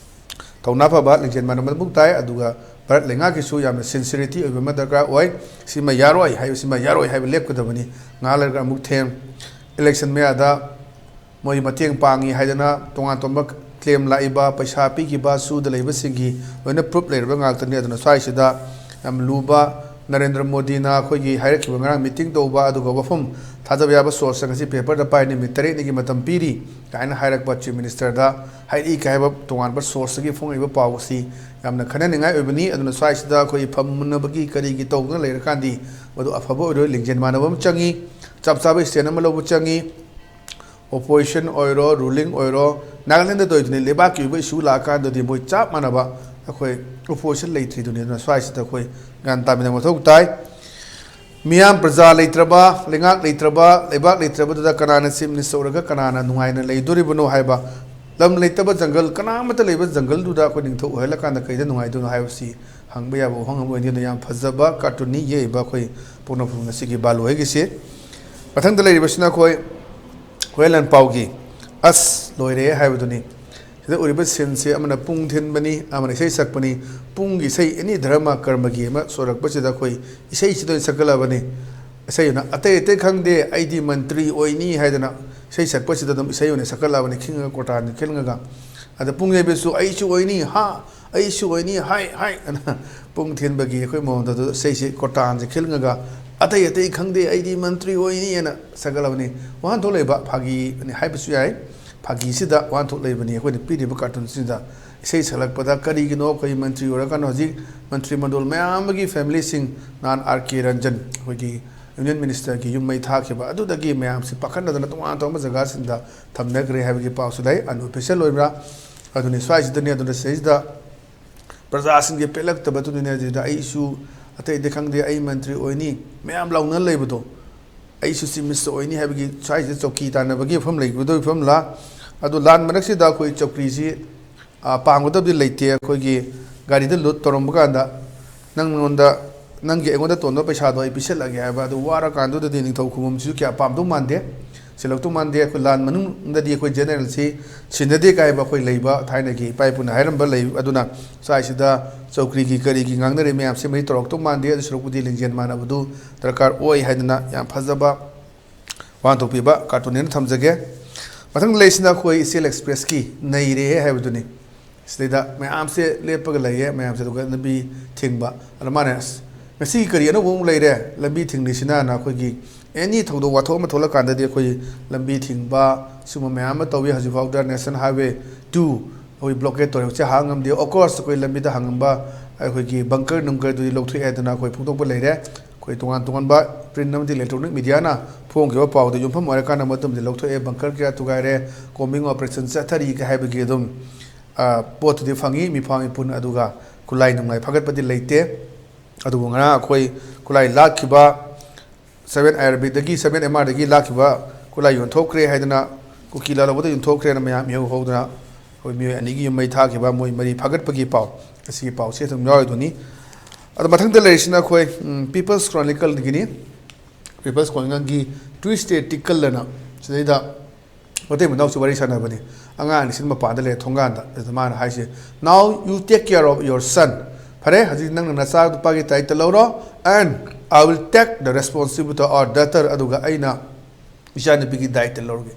ꯊꯧꯅꯥ ꯐꯕ, ꯂꯤꯡꯖꯦꯜ ꯃꯥꯟꯅꯕ ꯃꯊꯧ ꯇꯥꯏ꯫ ꯑꯗꯨꯒ ꯚꯥꯔꯠ ꯂꯩꯉꯥꯛꯀꯤꯁꯨ ꯌꯥꯝꯅ ꯁꯤꯟꯁꯤꯔꯤꯇꯤ ꯑꯣꯏꯕ ꯑꯃ ꯗꯔꯀꯥꯔ ꯑꯣꯏ꯫ ꯁꯤꯃ ꯌꯥꯔꯣꯏ ꯍꯥꯏꯕꯁꯤꯃ ꯌꯥꯔꯣꯏ ꯍꯥꯏꯕ ꯂꯦꯞꯀꯗꯕꯅꯤ꯫ ꯉꯥꯏꯍꯥꯛ ꯂꯩꯔꯒ ꯑꯃꯨꯛ ꯊꯦꯡ ꯏꯂꯦꯛꯁꯟ ꯃꯌꯥꯗ ꯃꯣꯏ ꯃꯇꯦꯡ ꯄꯥꯡꯉꯤ ꯍꯥꯏꯗꯅ ꯇꯣꯉꯥꯟ ꯇꯣꯉꯥꯟꯕ ꯀ꯭ꯂꯦꯝ ꯂꯥꯛꯏꯕ, ꯄꯩꯁꯥ ꯄꯤꯈꯤꯕ, ꯁꯨꯗ ꯂꯩꯕꯁꯤꯡꯒꯤ ꯂꯣꯏꯅ ꯄ꯭ꯔꯨꯞ ꯂꯩꯔꯕ ꯉꯥꯛꯇꯅꯤ꯫ ꯑꯗꯨꯅ ꯁ꯭ꯋꯥꯏꯁꯤꯗ ꯌꯥꯝ ꯂꯨꯕ, ꯅꯔꯦꯟꯗ꯭ꯔ ꯃꯣꯗꯤꯅ ꯑꯩꯈꯣꯏꯒꯤ ꯍꯥꯏꯔꯛꯈꯤꯕ, ꯉꯔꯥꯡ ꯃꯤꯇꯤꯡ ꯇꯧꯕ, ꯑꯗꯨꯒ ꯋꯥꯐꯝ ꯊꯥꯖꯕ ꯌꯥꯕ ꯁꯣꯔꯁꯇ ꯉꯁꯤ ꯄꯦꯄꯔꯗ ꯄꯥꯏ, ꯅꯨꯃꯤꯠ ꯇꯔꯦꯠꯅꯤꯒꯤ ꯃꯇꯝ ꯄꯤꯔꯤ ꯀꯥꯏꯅ ꯍꯥꯏꯔꯛꯄ ꯆꯤꯐ ꯃꯤꯅꯤꯁꯇꯔꯗ ꯍꯥꯏꯔꯛꯏ ꯀꯥꯏ ꯍꯥꯏꯕ ꯇꯣꯉꯥꯟꯕ ꯁꯣꯔꯁꯇꯒꯤ ꯐꯣꯡꯉꯛꯏꯕ ꯄꯥꯎ ꯑꯁꯤ ꯌꯥꯝꯅ ꯈꯟꯅꯅꯤꯡꯉꯥꯏ ꯑꯣꯏꯕꯅꯤ꯫ ꯑꯗꯨꯅ ꯁ꯭ꯋꯥꯏꯁꯤꯗ ꯑꯩꯈꯣꯏ ꯐꯝꯃꯨꯟꯅꯕꯒꯤ ꯀꯔꯤꯒꯤ ꯇꯧꯗꯨꯅ ꯂꯩꯔꯀꯥꯟꯗꯤ ꯃꯗꯨ ꯑꯐꯕ ꯑꯣꯏꯔꯣꯏ꯫ ꯂꯤꯡꯖꯦꯜ ꯃꯥꯟꯅꯕ ꯑꯃ ꯆꯪꯉꯤ, ꯆꯞ ꯆꯥꯕ ꯁ꯭ꯇꯦꯟ ꯑꯃ ꯂꯧꯕ ꯆꯪꯉꯤ꯫ ꯑꯣꯄꯣꯖꯤꯁꯟ ꯑꯣꯏꯔꯣ, ꯔꯨꯂꯤꯡ ꯑꯣꯏꯔꯣ, ꯅꯥꯒꯥꯂꯦꯟꯗ ꯇꯧꯔꯤꯗꯨꯅꯤ, ꯂꯩꯕꯥꯛꯀꯤ ꯑꯣꯏꯕ ꯏꯁꯨ ꯂꯥꯛꯑꯀꯥꯟꯗꯗꯤ ꯃꯣꯏ ꯆꯞ ꯃꯥꯟꯅꯕ ꯑꯩꯈꯣꯏ ꯑꯣꯄꯣꯖꯤꯁꯟ ꯂꯩꯇ꯭ꯔꯤꯗꯨꯅꯤ꯫ ꯑꯗꯨꯅ ꯁ꯭ꯋꯥꯏꯁꯤꯗ ꯑꯩꯈꯣꯏ ꯒ꯭ꯌꯥꯟ ꯇꯥꯃꯤꯟꯅꯕ ꯃꯊꯧ ꯇꯥꯏ꯫ ꯃꯤꯌꯥꯝ ꯄ꯭ꯔꯖꯥ ꯂꯩꯇ꯭ꯔꯕ, ꯂꯩꯉꯥꯛ ꯂꯩꯇ꯭ꯔꯕ, ꯂꯩꯕꯥꯛ ꯂꯩꯇ꯭ꯔꯕꯗꯨꯗ ꯀꯅꯥꯅ ꯆꯤꯐ ꯃꯤꯅꯤꯁꯇꯔ ꯑꯣꯏꯔꯒ ꯀꯅꯥꯅ ꯅꯨꯡꯉꯥꯏꯅ ꯂꯩꯗꯣꯔꯤꯕꯅꯣ ꯍꯥꯏꯕ, ꯂꯝ ꯂꯩꯇꯕ ꯖꯪꯒꯜ, ꯀꯅꯥ ꯑꯃꯠꯇ ꯂꯩꯕ ꯖꯪꯒꯜꯗꯨꯗ ꯑꯩꯈꯣꯏ ꯅꯤꯡꯊꯧ ꯑꯣꯏꯍꯜꯂꯀꯥꯟꯗ ꯀꯩꯗ ꯅꯨꯡꯉꯥꯏꯗꯣꯏꯅꯣ ꯍꯥꯏꯕꯁꯤ ꯍꯪꯕ ꯌꯥꯕ ꯋꯥꯍꯪ ꯑꯃ ꯑꯣꯏꯅꯤ꯫ ꯑꯗꯨꯅ ꯌꯥꯝ ꯐꯖꯕ ꯀꯥꯔꯇꯨꯟꯅꯤ ꯌꯦꯛꯏꯕ ꯑꯩꯈꯣꯏ ꯄꯣꯛꯅꯐꯝ ꯉꯁꯤꯒꯤ ꯕꯥꯂꯨ ꯍꯣꯏꯒꯤꯁꯤ꯫ ꯃꯊꯪꯗ ꯂꯩꯔꯤꯕꯁꯤꯅ ꯑꯩꯈꯣꯏ ꯍꯨꯔꯦꯟ ꯂꯥꯟꯄꯥꯎꯒꯤ "ꯑꯁ ꯂꯣꯏꯔꯦ" ꯍꯥꯏꯕꯗꯨꯅꯤ꯫ ꯁꯤꯗ ꯎꯔꯤꯕ ꯁꯤꯟꯁꯦ ꯑꯃꯅ ꯄꯨꯡ ꯊꯤꯟꯕꯅꯤ, ꯑꯃꯅ ꯏꯁꯩ ꯁꯛꯄꯅꯤ꯫ ꯄꯨꯡꯒꯤ ꯏꯁꯩ ꯑꯦꯅꯤ ꯙꯔꯃ ꯀꯔꯃꯒꯤ ꯑꯃ ꯁꯣꯔꯛꯄꯁꯤꯗ ꯑꯩꯈꯣꯏ ꯏꯁꯩꯁꯤꯗ ꯑꯣꯏꯅ ꯁꯛꯀꯠꯂꯕꯅꯤ꯫ ꯏꯁꯩ ꯑꯣꯏꯅ ꯑꯇꯩ ꯑꯇꯩ ꯈꯪꯗꯦ, "ꯑꯩꯗꯤ ꯃꯟꯇ꯭ꯔꯤ ꯑꯣꯏꯅꯤ" ꯍꯥꯏꯗꯅ ꯏꯁꯩ ꯁꯛꯄꯁꯤꯗ ꯑꯗꯨꯝ ꯏꯁꯩ ꯑꯣꯏꯅ ꯁꯛꯀꯠꯂꯕꯅꯤ, ꯈꯤꯡꯉꯒ ꯀꯣꯔꯇꯥꯟ ꯈꯤꯡꯉꯒ꯫ ꯑꯗ ꯄꯨꯡ ꯌꯩꯕꯁꯨ "ꯑꯩꯁꯨ ꯑꯣꯏꯅꯤ, ꯍꯥ, "ꯑꯩꯁꯨ ꯑꯣꯏꯅꯤ, ꯍꯥꯏ ꯍꯥꯏ" ꯑꯅ ꯄꯨꯡ ꯊꯤꯟꯕꯒꯤ ꯑꯩꯈꯣꯏ ꯃꯑꯣꯡꯗ ꯑꯗꯨ ꯏꯁꯩꯁꯤ ꯀꯣꯔꯇꯥꯟꯁꯦ ꯈꯤꯜꯉꯒ, "ꯑꯇꯩ ꯑꯇꯩ ꯈꯪꯗꯦ, ꯑꯩꯗꯤ ꯃꯟꯇ꯭ꯔꯤ ꯑꯣꯏꯅꯤ" ꯍꯥꯏꯅ ꯁꯛꯀꯠꯂꯕꯅꯤ꯫ ꯋꯥꯍꯟꯊꯣꯛ ꯂꯩꯕ ꯐꯥꯒꯤꯅꯤ ꯍꯥꯏꯕꯁꯨ ꯌꯥꯏ꯫ ꯐꯥꯒꯤꯁꯤꯗ ꯋꯥꯍꯟꯊꯣꯛ ꯂꯩꯕꯅꯤ ꯑꯩꯈꯣꯏꯅ ꯄꯤꯔꯤꯕ ꯀꯥꯔꯇꯨꯟꯁꯤꯗ꯫ ꯏꯁꯩ ꯁꯛꯂꯛꯄꯗ ꯀꯔꯤꯒꯤꯅꯣ ꯑꯩꯈꯣꯏ ꯃꯟꯇ꯭ꯔꯤ ꯑꯣꯏꯔꯀꯥꯟꯗ ꯍꯧꯖꯤꯛ ꯃꯟꯇ꯭ꯔꯤ ꯃꯟꯗꯣꯜ ꯃꯌꯥꯝ ꯑꯃꯒꯤ ꯐꯦꯃꯤꯂꯤꯁꯤꯡ, ꯅꯍꯥꯟ ꯑꯥꯔ ꯀꯦ ꯔꯟꯖꯟ ꯑꯩꯈꯣꯏꯒꯤ ꯌꯨꯅꯤꯌꯟ ꯃꯤꯅꯤꯁꯇꯔꯒꯤ ꯌꯨꯝ ꯃꯩ ꯊꯥꯈꯤꯕ ꯑꯗꯨꯗꯒꯤ ꯃꯌꯥꯝꯁꯤ ꯄꯥꯈꯠꯅꯗꯅ ꯇꯣꯉꯥꯟ ꯇꯣꯉꯥꯟꯕ ꯖꯒꯥꯁꯤꯡꯗ ꯊꯝꯅꯈ꯭ꯔꯦ ꯍꯥꯏꯕꯒꯤ ꯄꯥꯎꯁꯨ ꯂꯩ꯫ ꯑꯟꯑꯣꯐꯤꯁꯤꯌꯦꯜ ꯑꯣꯏꯕ꯭ꯔꯥ? ꯑꯗꯨꯅꯤ ꯁ꯭ꯋꯥꯏꯁꯤꯗꯅꯤ꯫ ꯑꯗꯨꯅ ꯁꯤꯗꯩꯁꯤꯗ ꯄ꯭ꯔꯖꯥꯁꯤꯡꯁꯦ ꯄꯦꯜꯂꯛꯇꯕꯗꯨꯅꯅꯦ꯫ ꯑꯗꯨꯗ "ꯑꯩꯁꯨ ꯑꯇꯩꯗꯤ ꯈꯪꯗꯦ, ꯑꯩ ꯃꯟꯇ꯭ꯔꯤ ꯑꯣꯏꯅꯤ" ꯃꯌꯥꯝ ꯂꯥꯎꯅ ꯂꯩꯕꯗꯣ, "ꯑꯩꯁꯨ ꯆꯤꯐ ꯃꯤꯅꯤꯁꯇꯔ ꯑꯣꯏꯅꯤ" ꯍꯥꯏꯕꯒꯤ ꯁ꯭ꯋꯥꯏꯁꯤꯗ ꯆꯧꯀꯤ ꯇꯥꯟꯅꯕꯒꯤ ꯃꯐꯝ ꯂꯩꯕꯗꯣ ꯐꯤꯕꯝꯂꯥ? ꯑꯗꯣ ꯂꯥꯟ ꯃꯔꯛꯁꯤꯗ ꯑꯩꯈꯣꯏ ꯆꯧꯀ꯭ꯔꯤꯁꯤ, ꯑ, ꯄꯥꯝꯒꯗꯕꯗꯤ ꯂꯩꯇꯦ꯫ ꯑꯩꯈꯣꯏꯒꯤ ꯒꯥꯔꯤꯗ ꯂꯨꯠ ꯇꯧꯔꯝꯕ ꯀꯥꯟꯗ ꯅꯪꯉꯣꯟꯗ, ꯅꯪꯒꯤ ꯑꯩꯉꯣꯟꯗ ꯇꯣꯟꯕ ꯄꯩꯁꯥꯗꯣ ꯑꯩ ꯄꯤꯁꯜꯂꯒꯦ ꯍꯥꯏꯕ, ꯑꯗꯨ ꯋꯥꯔꯀꯥꯟꯗꯨꯗꯗꯤ ꯅꯤꯡꯊꯧ ꯈꯨꯕꯝꯁꯤꯁꯨ ꯀꯌꯥ ꯄꯥꯝꯗꯧ ꯃꯥꯟꯗꯦ꯫ ꯁꯤꯜꯂꯛꯇꯧ ꯃꯥꯟꯗꯦ꯫ ꯑꯩꯈꯣꯏ ꯂꯥꯟ ꯃꯅꯨꯡꯗꯗꯤ ꯑꯩꯈꯣꯏ ꯖꯦꯅꯔꯦꯜꯁꯤ ꯁꯤꯟꯅꯗꯦ ꯀꯥꯏꯕ ꯑꯩꯈꯣꯏ ꯂꯩꯕ ꯊꯥꯏꯅꯒꯤ ꯏꯄꯥ ꯏꯄꯨꯅ ꯍꯥꯏꯔꯝꯕ ꯂꯩ꯫ ꯑꯗꯨꯅ ꯁ꯭ꯋꯥꯏꯁꯤꯗ ꯆꯧꯀ꯭ꯔꯤꯒꯤ ꯀꯔꯤꯒꯤ ꯉꯥꯡꯅꯔꯤ ꯃꯌꯥꯝꯁꯤ ꯃꯔꯤ ꯇꯧꯔꯛꯇꯧ ꯃꯥꯟꯗꯦ꯫ ꯑꯗꯨ ꯁꯔꯨꯛꯄꯨꯗꯤ ꯂꯤꯡꯖꯦꯜ ꯃꯥꯟꯅꯕꯗꯨ ꯗꯔꯀꯥꯔ ꯑꯣꯏ ꯍꯥꯏꯗꯅ ꯌꯥꯝ ꯐꯖꯕ ꯋꯥꯍꯟꯊꯣꯛ ꯄꯤꯕ ꯀꯥꯔꯇꯨꯟꯅꯦꯅ ꯊꯝꯖꯒꯦ꯫ ꯃꯊꯪꯗ ꯂꯩꯔꯤꯁꯤꯅ ꯑꯩꯈꯣꯏ ꯏꯆꯦꯜ ꯑꯦꯛꯁꯄ꯭ꯔꯦꯁꯀꯤ "ꯅꯩꯔꯦꯍꯦ" ꯍꯥꯏꯕꯗꯨꯅꯤ꯫ ꯁꯤꯗꯩꯗ ꯃꯌꯥꯝꯁꯦ ꯂꯦꯞꯄꯒ ꯂꯩꯌꯦ, ꯃꯌꯥꯝꯁꯦ ꯑꯗꯨꯒ ꯂꯝꯕꯤ ꯊꯤꯡꯕ꯫ ꯑꯗ ꯃꯥꯅ, "ꯑꯁ, ꯉꯁꯤꯒꯤ ꯀꯔꯤ ꯑꯅꯧꯕ ꯑꯃꯨꯛ ꯂꯩꯔꯦ ꯂꯝꯕꯤ ꯊꯤꯡꯂꯤꯁꯤꯅ?" ꯑꯅ ꯑꯩꯈꯣꯏꯒꯤ ꯑꯦꯅꯤ ꯊꯧꯗꯣꯛ ꯋꯥꯊꯣꯛ ꯑꯃ ꯊꯣꯛꯂꯀꯥꯟꯗꯗꯤ ꯑꯩꯈꯣꯏ ꯂꯝꯕꯤ ꯊꯤꯡꯕ ꯁꯤꯒꯨꯝꯕ ꯃꯌꯥꯝ ꯑꯃ ꯇꯧꯏ꯫ ꯍꯧꯖꯤꯛꯐꯥꯎꯗ ꯅꯦꯁꯅꯦꯜ ꯍꯥꯏꯋꯦ ꯇꯨ ꯑꯩꯈꯣꯏ ꯕ꯭ꯂꯣꯀꯦꯠ ꯇꯧꯔꯦ, ꯍꯧꯖꯤꯛ ꯍꯥꯡ ꯉꯝꯗꯦ꯫ ꯑꯣꯐꯀꯣꯔꯁ ꯑꯩꯈꯣꯏ ꯂꯝꯕꯤꯗ ꯍꯥꯡꯉꯝꯕ ꯑꯩꯈꯣꯏꯒꯤ ꯕꯪꯀꯔ ꯅꯨꯡꯀꯔꯗꯨꯗꯤ ꯂꯧꯊꯣꯛꯑꯦ ꯍꯥꯏꯗꯅ ꯑꯩꯈꯣꯏ ꯐꯣꯡꯗꯣꯛꯄ ꯂꯩꯔꯦ꯫ ꯑꯩꯈꯣꯏ ꯇꯣꯉꯥꯟ ꯇꯣꯉꯥꯟꯕ ꯄ꯭ꯔꯤꯟ ꯑꯃꯗꯤ ꯏꯂꯦꯛꯇ꯭ꯔꯣꯅꯤꯛ ꯃꯤꯗꯤꯌꯥꯅ ꯐꯣꯡꯈꯤꯕ ꯄꯥꯎꯗ ꯌꯨꯝꯐꯝ ꯑꯣꯏꯔꯀꯥꯟꯗ ꯃꯇꯝꯗꯤ ꯂꯧꯊꯣꯛꯑꯦ, ꯕꯪꯀꯔ ꯀꯌꯥ ꯊꯨꯒꯥꯏꯔꯦ, ꯀꯣꯝꯕꯤꯡ ꯑꯣꯄꯔꯦꯁꯟ ꯆꯠꯊꯔꯤ ꯍꯥꯏꯕꯒꯤ ꯑꯗꯨꯝ, ꯑ, ꯄꯣꯠꯇꯨꯗꯤ ꯐꯪꯉꯤ, ꯃꯤꯐꯥ ꯃꯤꯄꯨꯟ꯫ ꯑꯗꯨꯒ ꯈꯨꯠꯂꯥꯏ ꯅꯨꯡꯂꯥꯏ ꯐꯥꯒꯠꯄꯗꯤ ꯂꯩꯇꯦ꯫ ꯑꯗꯨꯕꯨ ꯉꯔꯥꯡ ꯑꯩꯈꯣꯏ ꯈꯨꯠꯂꯥꯏ ꯂꯥꯛꯈꯤꯕ ꯁꯚꯦꯟ ꯑꯥꯏ ꯑꯥꯔ ꯕꯤꯗꯒꯤ, ꯁꯚꯦꯟ ꯑꯦꯝ ꯑꯥꯔꯗꯒꯤ ꯂꯥꯛꯈꯤꯕ ꯈꯨꯠꯂꯥꯏ ꯌꯣꯟꯊꯣꯛꯈ꯭ꯔꯦ ꯍꯥꯏꯗꯅ, ꯀꯨꯀꯤ ꯂꯥꯂꯧꯕꯗ ꯌꯣꯟꯊꯣꯛꯈ꯭ꯔꯦꯅ ꯃꯌꯥꯝ ꯏꯍꯧ ꯍꯧꯗꯅ ꯑꯩꯈꯣꯏ ꯃꯤꯑꯣꯏ ꯑꯅꯤꯒꯤ ꯌꯨꯝ ꯃꯩ ꯊꯥꯈꯤꯕ, ꯃꯣꯏ ꯃꯔꯤ ꯐꯥꯒꯠꯄꯒꯤ ꯄꯥꯎ, ꯑꯁꯤꯒꯤ ꯄꯥꯎꯁꯦ ꯑꯗꯨꯝ ꯌꯥꯎꯔꯤꯗꯨꯅꯤ꯫ ꯑꯗꯣ ꯃꯊꯪꯗ ꯂꯩꯔꯤꯁꯤꯅ ꯑꯩꯈꯣꯏ, ꯎꯝ, ꯄꯤꯄꯜꯁ ꯀ꯭ꯔꯣꯅꯤꯀꯜꯒꯤꯅꯤ꯫ ꯄꯤꯄꯜꯁ ꯀ꯭ꯔꯣꯅꯤꯀꯜꯒꯤ "Twisted Tickle" ꯑꯅ ꯁꯤꯗꯩꯗ ꯃꯇꯩ ꯃꯅꯥꯎꯁꯨ ꯋꯥꯔꯤ ꯁꯥꯟꯅꯕꯅꯤ꯫ ꯑꯉꯥꯡ ꯑꯅꯤꯁꯤꯅ ꯃꯄꯥꯟꯗ ꯂꯩꯔꯦ, ꯊꯣꯡꯒꯥꯟꯗ꯫ ꯑꯗꯨꯗ ꯃꯥꯅ ꯍꯥꯏꯁꯦ, "Now you take care of your son." ꯐꯔꯦ, ꯍꯧꯖꯤꯛ ꯅꯪꯅ ꯅꯆꯥ ꯅꯨꯄꯥꯒꯤ ꯗꯥꯏꯇ ꯂꯧꯔꯣ, "and I will take the responsibility of our daughter." ꯑꯗꯨꯒ ꯑꯩꯅ ꯏꯆꯥꯅꯨꯄꯤꯒꯤ ꯗꯥꯏꯇ ꯂꯧꯔꯒꯦ꯫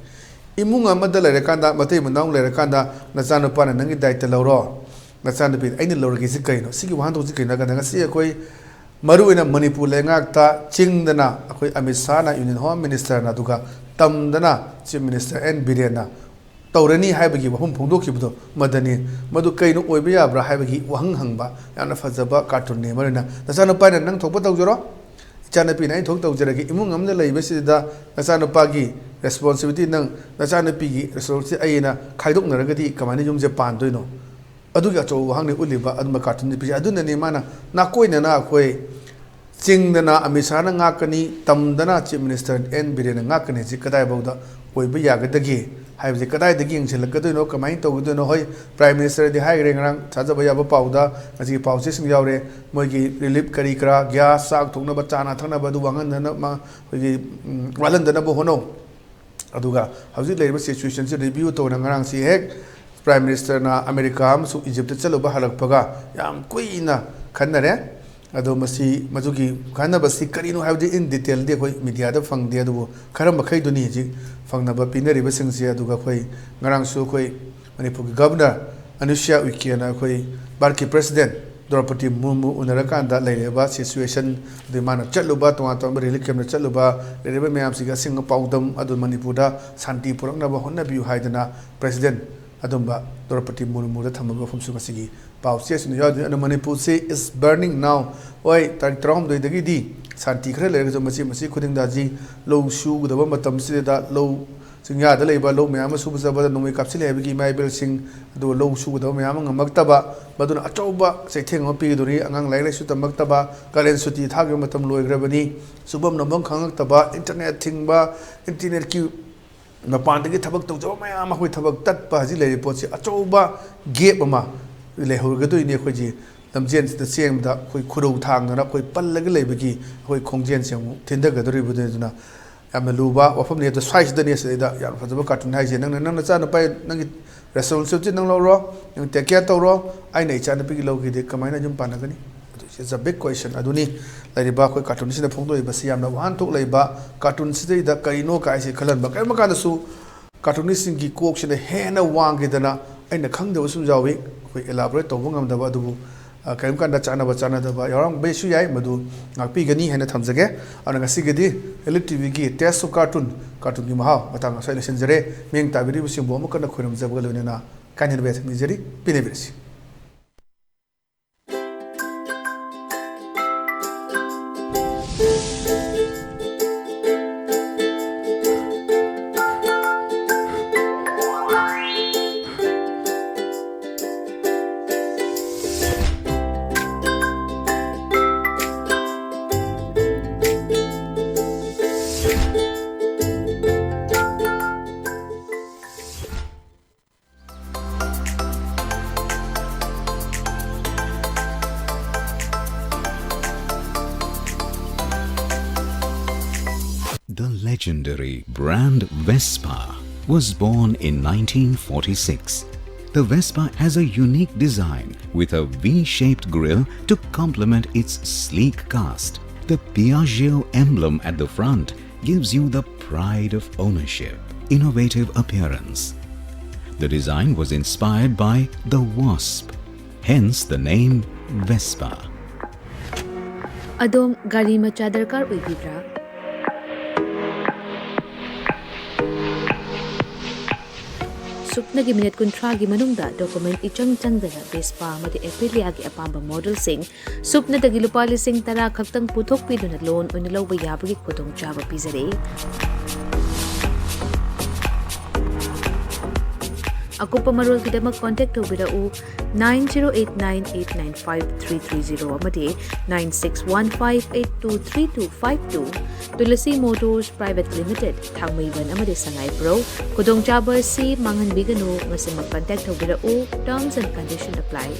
ꯏꯃꯨꯡ ꯑꯃꯗ ꯂꯩꯔꯀꯥꯟꯗ, ꯃꯇꯩ ꯃꯅꯥꯎ ꯂꯩꯔꯀꯥꯟꯗ, ꯅꯆꯥꯅꯨꯄꯥꯅ ꯅꯪꯒꯤ ꯗꯥꯏꯇ ꯂꯧꯔꯣ, ꯅꯆꯥꯅꯨꯄꯤ ꯑꯩꯅ ꯂꯧꯔꯒꯦꯁꯤ ꯀꯩꯅꯣ? ꯁꯤꯒꯤ ꯋꯥꯍꯟꯊꯣꯛꯁꯤ ꯀꯩꯅꯣ ꯍꯥꯏ ꯀꯥꯟꯗ, ꯉꯁꯤ ꯑꯩꯈꯣꯏ ꯃꯔꯨꯑꯣꯏꯅ ꯃꯅꯤꯄꯨꯔ ꯂꯩꯉꯥꯛꯇ ꯆꯤꯡꯗꯅ ꯑꯩꯈꯣꯏ ꯑꯃꯤꯠ ꯁꯥꯍꯅ, Union Home Minister ꯅ, ꯑꯗꯨꯒ ꯇꯝꯗꯅ Chief Minister ꯑꯦꯟ ꯕꯤꯔꯦꯟꯅ ꯇꯧꯔꯅꯤ ꯍꯥꯏꯕꯒꯤ ꯋꯥꯐꯝ ꯐꯣꯡꯗꯣꯛꯈꯤꯕꯗꯣ ꯃꯗꯅꯤ꯫ ꯃꯗꯨ ꯀꯩꯅꯣ ꯑꯣꯏꯕ ꯌꯥꯕ꯭ꯔꯥ ꯍꯥꯏꯕꯒꯤ ꯋꯥꯍꯪ ꯍꯪꯕ ꯌꯥꯝꯅ ꯐꯖꯕ cartoon ꯅꯤ꯫ ꯃꯔꯨꯑꯣꯏꯅ ꯅꯆꯥꯅꯨꯄꯥꯅ ꯅꯪ ꯊꯣꯛꯄ ꯇꯧꯖꯔꯣ, ꯏꯆꯥꯅꯨꯄꯤꯅ ꯑꯩ ꯊꯣꯛ ꯇꯧꯖꯔꯒꯦ꯫ ꯏꯃꯨꯡ ꯑꯃꯗ ꯂꯩꯕꯁꯤꯗ ꯅꯆꯥꯅꯨꯄꯥꯒꯤ responsibility, ꯅꯪ ꯅꯆꯥꯅꯨꯄꯤꯒꯤ responsibility ꯑꯩꯅ ꯈꯥꯏꯗꯣꯛꯅꯔꯒꯗꯤ ꯀꯃꯥꯏꯅ ꯌꯨꯝꯁꯦ ꯄꯥꯟꯗꯣꯏꯅꯣ? ꯑꯗꯨꯒꯤ ꯑꯆꯧꯕ ꯋꯥꯍꯪꯅꯤ ꯎꯠꯂꯤꯕ ꯑꯗꯨꯝꯕ cartoon ꯅꯨꯄꯤꯁꯦ꯫ ꯑꯗꯨꯅꯅꯤ ꯃꯥꯅ ꯅꯥꯀꯣꯏꯅꯅ ꯑꯩꯈꯣꯏ ꯆꯤꯡꯗꯅ ꯑꯃꯤꯠ ꯁꯥꯍꯅ ꯉꯥꯛꯀꯅꯤ, ꯇꯝꯗꯅ Chief Minister ꯑꯦꯟ ꯕꯤꯔꯦꯟꯅ ꯉꯥꯛꯀꯅꯤ꯫ ꯁꯤ ꯀꯗꯥꯏꯐꯥꯎꯗ ꯑꯣꯏꯕ ꯌꯥꯒꯗꯒꯦ ꯍꯥꯏꯕꯁꯦ, ꯀꯗꯥꯏꯗꯒꯤ ꯌꯦꯡꯁꯤꯜꯂꯛꯀꯗꯣꯏꯅꯣ, ꯀꯃꯥꯏꯅ ꯇꯧꯒꯗꯣꯏꯅꯣ? ꯍꯣꯏ, Prime Minister ꯗꯤ ꯍꯥꯏꯈ꯭ꯔꯦ ꯉꯔꯥꯡ ꯊꯥꯖꯕ ꯌꯥꯕ ꯄꯥꯎꯗ, ꯉꯁꯤꯒꯤ ꯄꯥꯎꯆꯦꯁꯤꯡ ꯌꯥꯎꯔꯦ, ꯃꯣꯏꯒꯤ relief ꯀꯔꯤ ꯀꯔꯥ, gas, ꯆꯥꯛ ꯊꯣꯡꯅꯕ, ꯆꯥꯅ ꯊꯛꯅꯕ, ꯑꯗꯨ ꯋꯥꯍꯟꯗꯅ-, ꯃꯥ-, ꯑꯩꯈꯣꯏꯒꯤ, ꯎꯝ, ꯋꯥꯠꯍꯟꯗꯅꯕ ꯍꯣꯠꯅꯧ꯫ ꯑꯗꯨꯒ ꯍꯧꯖꯤꯛ ꯂꯩꯔꯤꯕ situation ꯁꯤ review ꯇꯧꯅ ꯉꯔꯥꯡꯁꯤ ꯍꯦꯛ Prime Minister ꯅ ꯑꯃꯦꯔꯤꯀꯥ ꯑꯃꯁꯨꯡ ꯏꯖꯤꯞꯇ ꯆꯠꯂꯨꯕ ꯍꯜꯂꯛꯄꯒ ꯌꯥꯝ ꯀꯨꯏꯅ ꯈꯟꯅꯔꯦ꯫ ꯑꯗꯣ ꯃꯁꯤ, ꯃꯗꯨꯒꯤ ꯈꯟꯅꯕꯁꯤ ꯀꯔꯤꯅꯣ ꯍꯥꯏꯕꯗꯤ in detail ꯗꯤ ꯑꯩꯈꯣꯏ media ꯗ ꯐꯪꯗꯦ, ꯑꯗꯨꯕꯨ ꯈꯔ ꯃꯈꯩꯗꯨꯅꯤ ꯍꯧꯖꯤꯛ ꯐꯪꯅꯕ ꯄꯤꯅꯔꯤꯕꯁꯤꯡꯁꯦ꯫ ꯑꯗꯨꯒ ꯑꯩꯈꯣꯏ ꯉꯔꯥꯡꯁꯨ ꯑꯩꯈꯣꯏ ꯃꯅꯤꯄꯨꯔꯒꯤ Governor ꯑꯅꯨꯁꯨꯏꯌꯥ ꯎꯏꯀꯦꯅ ꯑꯩꯈꯣꯏ ꯚꯥꯔꯠꯀꯤ President ꯗ꯭ꯔꯧꯄꯗꯤ ꯃꯨꯔꯃꯨ ꯎꯅꯔꯀꯥꯟꯗ ꯂꯩꯔꯤꯕ situation, ꯑꯗꯩ ꯃꯥꯅ ꯆꯠꯂꯨꯕ, ꯇꯣꯉꯥꯟ ꯇꯣꯉꯥꯟꯕ relief camp ꯇ ꯆꯠꯂꯨꯕ, ꯂꯩꯔꯤꯕ ꯃꯌꯥꯝꯁꯤꯒꯤ ꯑꯁꯦꯡꯕ ꯄꯥꯎꯗꯝ ꯑꯗꯨ ꯃꯅꯤꯄꯨꯔꯗ ꯁꯥꯟꯇꯤ ꯄꯨꯔꯛꯅꯕ ꯍꯣꯠꯅꯕꯤꯌꯨ ꯍꯥꯏꯗꯅ President ꯑꯗꯨꯝꯕ ꯗ꯭ꯔꯧꯄꯗꯤ ꯃꯨꯔꯃꯨꯗ ꯊꯝꯃꯕ ꯋꯥꯐꯝꯁꯨ ꯉꯁꯤꯒꯤ ꯄꯥꯎ ꯆꯦꯁꯤꯡꯗ ꯌꯥꯎꯗꯣꯏꯅꯤ꯫ ꯑꯗꯨ ꯃꯅꯤꯄꯨꯔꯁꯤ is burning now꯫ ꯍꯣꯏ, ꯇꯥꯔꯤꯛ ꯇꯔꯥꯍꯨꯝꯗꯣꯏꯗꯒꯤꯗꯤ ꯁꯥꯟꯇꯤ ꯈꯔ ꯂꯩꯔꯒꯁꯨ ꯃꯆꯤ ꯃꯆꯤ ꯈꯨꯗꯤꯡꯗ ꯍꯧꯖꯤꯛ ꯂꯧ ꯁꯨꯒꯗꯕ ꯃꯇꯝꯁꯤꯗ, ꯂꯧ ꯆꯤꯡꯌꯥꯗ ꯂꯩꯕ ꯂꯧ ꯃꯌꯥꯝ ꯑꯃ ꯁꯨꯕ ꯆꯠꯄꯗ ꯅꯣꯡꯃꯩ ꯀꯥꯞꯁꯤꯜꯂꯦ ꯍꯥꯏꯕꯒꯤ ꯏꯃꯥ ꯏꯕꯦꯜꯁꯤꯡ, ꯑꯗꯨꯒ ꯂꯧ ꯁꯨꯒꯗꯕ ꯃꯌꯥꯝ ꯑꯃ ꯉꯝꯃꯛꯇꯕ, ꯃꯗꯨꯅ ꯑꯆꯧꯕ ꯆꯩꯊꯦꯡ ꯑꯃ ꯄꯤꯒꯗꯧꯔꯤ꯫ ꯑꯉꯥꯡ ꯂꯥꯏꯔꯤꯛ ꯂꯥꯏꯁꯨ ꯇꯝꯃꯛꯇꯕ, ꯀꯥꯂꯦꯟ ꯁꯨꯇꯤ ꯊꯥꯈꯤꯕ ꯃꯇꯝ ꯂꯣꯏꯈ꯭ꯔꯕꯅꯤ꯫ ꯁꯨꯐꯝ ꯅꯣꯝꯐꯝ ꯈꯪꯉꯛꯇꯕ, internet ꯊꯤꯡꯕ, internet ꯀꯤ ꯃꯄꯥꯟꯗꯒꯤ ꯊꯕꯛ ꯇꯧꯖꯕ ꯃꯌꯥꯝ ꯑꯃ ꯑꯩꯈꯣꯏ ꯊꯕꯛ ꯇꯠꯄ ꯍꯧꯖꯤꯛ ꯂꯩꯔꯤꯕ ꯄꯣꯠꯁꯤ ꯑꯆꯧꯕ gap ꯑꯃ ꯂꯩꯍꯧꯔꯒꯗꯣꯏꯅꯤ꯫ ꯑꯩꯈꯣꯏꯁꯤ ꯂꯝꯖꯦꯟꯁꯤꯗ ꯆꯦꯟꯕꯗ ꯑꯩꯈꯣꯏ ꯈꯨꯔꯧ ꯊꯥꯡꯗꯅ ꯑꯩꯈꯣꯏ ꯄꯜꯂꯒ ꯂꯩꯕꯒꯤ ꯑꯩꯈꯣꯏ ꯈꯣꯡꯖꯦꯜꯁꯤ ꯑꯃꯨꯛ ꯊꯤꯟꯊꯒꯗꯧꯔꯤꯕꯅꯤ꯫ ꯑꯗꯨꯅ ꯌꯥꯝꯅ ꯂꯨꯕ ꯋꯥꯐꯝꯅꯤ꯫ ꯑꯗꯣ ꯁ꯭ꯋꯥꯏꯁꯤꯗꯅꯤ ꯁꯤꯗꯩꯗ ꯌꯥꯝ ꯐꯖꯕ cartoon ꯍꯥꯏꯁꯦ꯫ ꯅꯪꯅ, ꯅꯪ ꯅꯆꯥꯅꯨꯄꯥ, ꯅꯪꯒꯤ responsibility ꯅꯪ ꯂꯧꯔꯣ, ꯅꯪ take care ꯇꯧꯔꯣ꯫ ꯑꯩꯅ ꯏꯆꯥꯅꯨꯄꯤꯒꯤ ꯂꯧꯈꯤꯗꯤ ꯀꯃꯥꯏꯅ ꯌꯨꯝ ꯄꯥꯟꯅꯒꯅꯤ? ꯑꯗꯨ is a big question꯫ ꯑꯗꯨꯅꯤ ꯂꯩꯔꯤꯕ ꯑꯩꯈꯣꯏ cartoon ꯁꯤꯗ ꯐꯣꯡꯗꯣꯛꯏꯕꯁꯤ꯫ ꯌꯥꯝꯅ ꯋꯥꯍꯟꯊꯣꯛ ꯂꯩꯕ cartoon ꯁꯤꯗꯩꯗ ꯀꯔꯤꯅꯣ ꯀꯥꯏꯁꯤ ꯈꯜꯍꯟꯕ꯫ ꯀꯔꯤꯒꯨꯝꯕ ꯀꯥꯟꯗꯁꯨ cartoon ꯁꯤꯡꯒꯤ ꯀꯣꯛꯁꯤꯅ ꯍꯦꯟꯅ ꯋꯥꯡꯈꯤꯗꯅ ꯑꯩꯅ ꯈꯪꯗꯕꯁꯨ ꯌꯥꯎꯏ꯫ ꯑꯩꯈꯣꯏ elaborate ꯇꯧꯕ ꯉꯝꯗꯕ ꯑꯗꯨꯕꯨ, ꯑ, ꯀꯔꯤꯒꯨꯝꯕ ꯀꯥꯟꯗ ꯆꯥꯟꯅꯕ ꯆꯥꯟꯅꯗꯕ ꯌꯥꯎꯔꯝꯕꯁꯨ ꯌꯥꯏ, ꯃꯗꯨ ꯉꯥꯛꯄꯤꯒꯅꯤ ꯍꯥꯏꯅ ꯊꯝꯖꯒꯦ꯫ ꯑꯗꯨꯅ ꯉꯁꯤꯒꯤꯗꯤ Elite ꯇꯤ ꯚꯤꯒꯤ Taste of Cartoon, ꯀꯥꯔꯇꯨꯟꯒꯤ ꯃꯍꯥꯎ ꯃꯇꯥꯡ ꯑꯁ꯭ꯋꯥꯏ ꯂꯣꯏꯁꯤꯟꯖꯔꯦ꯫ ꯃꯤꯠꯌꯦꯡ ꯇꯥꯕꯤꯔꯤꯕꯁꯤꯡꯕꯨ ꯑꯃꯨꯛ ꯍꯟꯅ ꯈꯣꯏꯔꯝꯖꯕꯒ ꯂꯣꯏꯅꯅ ꯀꯥꯏꯅꯕ ꯌꯥꯊꯪ ꯅꯤꯖꯔꯤ꯫ ꯄꯤꯅꯕꯤꯔꯁꯤ꯫ The legendary brand Vespa was born in nineteen forty-six. The Vespa has a unique design with a V-shaped grille to complement its sleek cast. The Piaggio emblem at the front gives you the pride of ownership, innovative appearance. The design was inspired by the wasp, hence the name Vespa. ꯑꯗꯣꯝ ꯒꯥꯔꯤ ꯃꯆꯥ ꯗꯔꯀꯥꯔ ꯑꯣꯏꯕꯤꯕ꯭ꯔꯥ? ꯁꯨꯞꯅꯒꯤ minute ꯀꯨꯟꯊ꯭ꯔꯥꯒꯤ ꯃꯅꯨꯡꯗ document ꯏꯆꯪ ꯆꯪꯗꯅ Vespa ꯑꯃꯗꯤ Aprilia ꯒꯤ ꯑꯄꯥꯝꯕ model ꯁꯤꯡ ꯁꯨꯞꯅꯗꯒꯤ ꯂꯨꯄꯥ ꯂꯤꯁꯤꯡ ꯇꯔꯥ ꯈꯛꯇꯪ ꯄꯨꯊꯣꯛꯄꯤꯗꯨꯅ loan ꯑꯣꯏꯅ ꯂꯧꯕ ꯌꯥꯕꯒꯤ ꯈꯨꯗꯣꯡꯆꯥꯕ ꯄꯤꯖꯔꯤ꯫ ꯑꯀꯨꯞꯄ ꯃꯔꯣꯜꯒꯤꯗꯃꯛ contact ꯇꯧꯕꯤꯔꯛꯎ nine zero eight nine eight nine five three three zero ꯑꯃꯗꯤ nine six one five eight two three two five two꯫ Tulasi Motors Private Limited, ꯊꯥꯡꯃꯩꯕꯟ ꯑꯃꯗꯤ ꯁꯉꯥꯏꯄ꯭ꯔꯧ꯫ ꯈꯨꯗꯣꯡꯆꯥꯕ ꯑꯁꯤ ꯃꯥꯡꯍꯟꯕꯤꯒꯅꯨ, ꯉꯁꯤꯃꯛ contact ꯇꯧꯕꯤꯔꯛꯎ, terms and condition apply꯫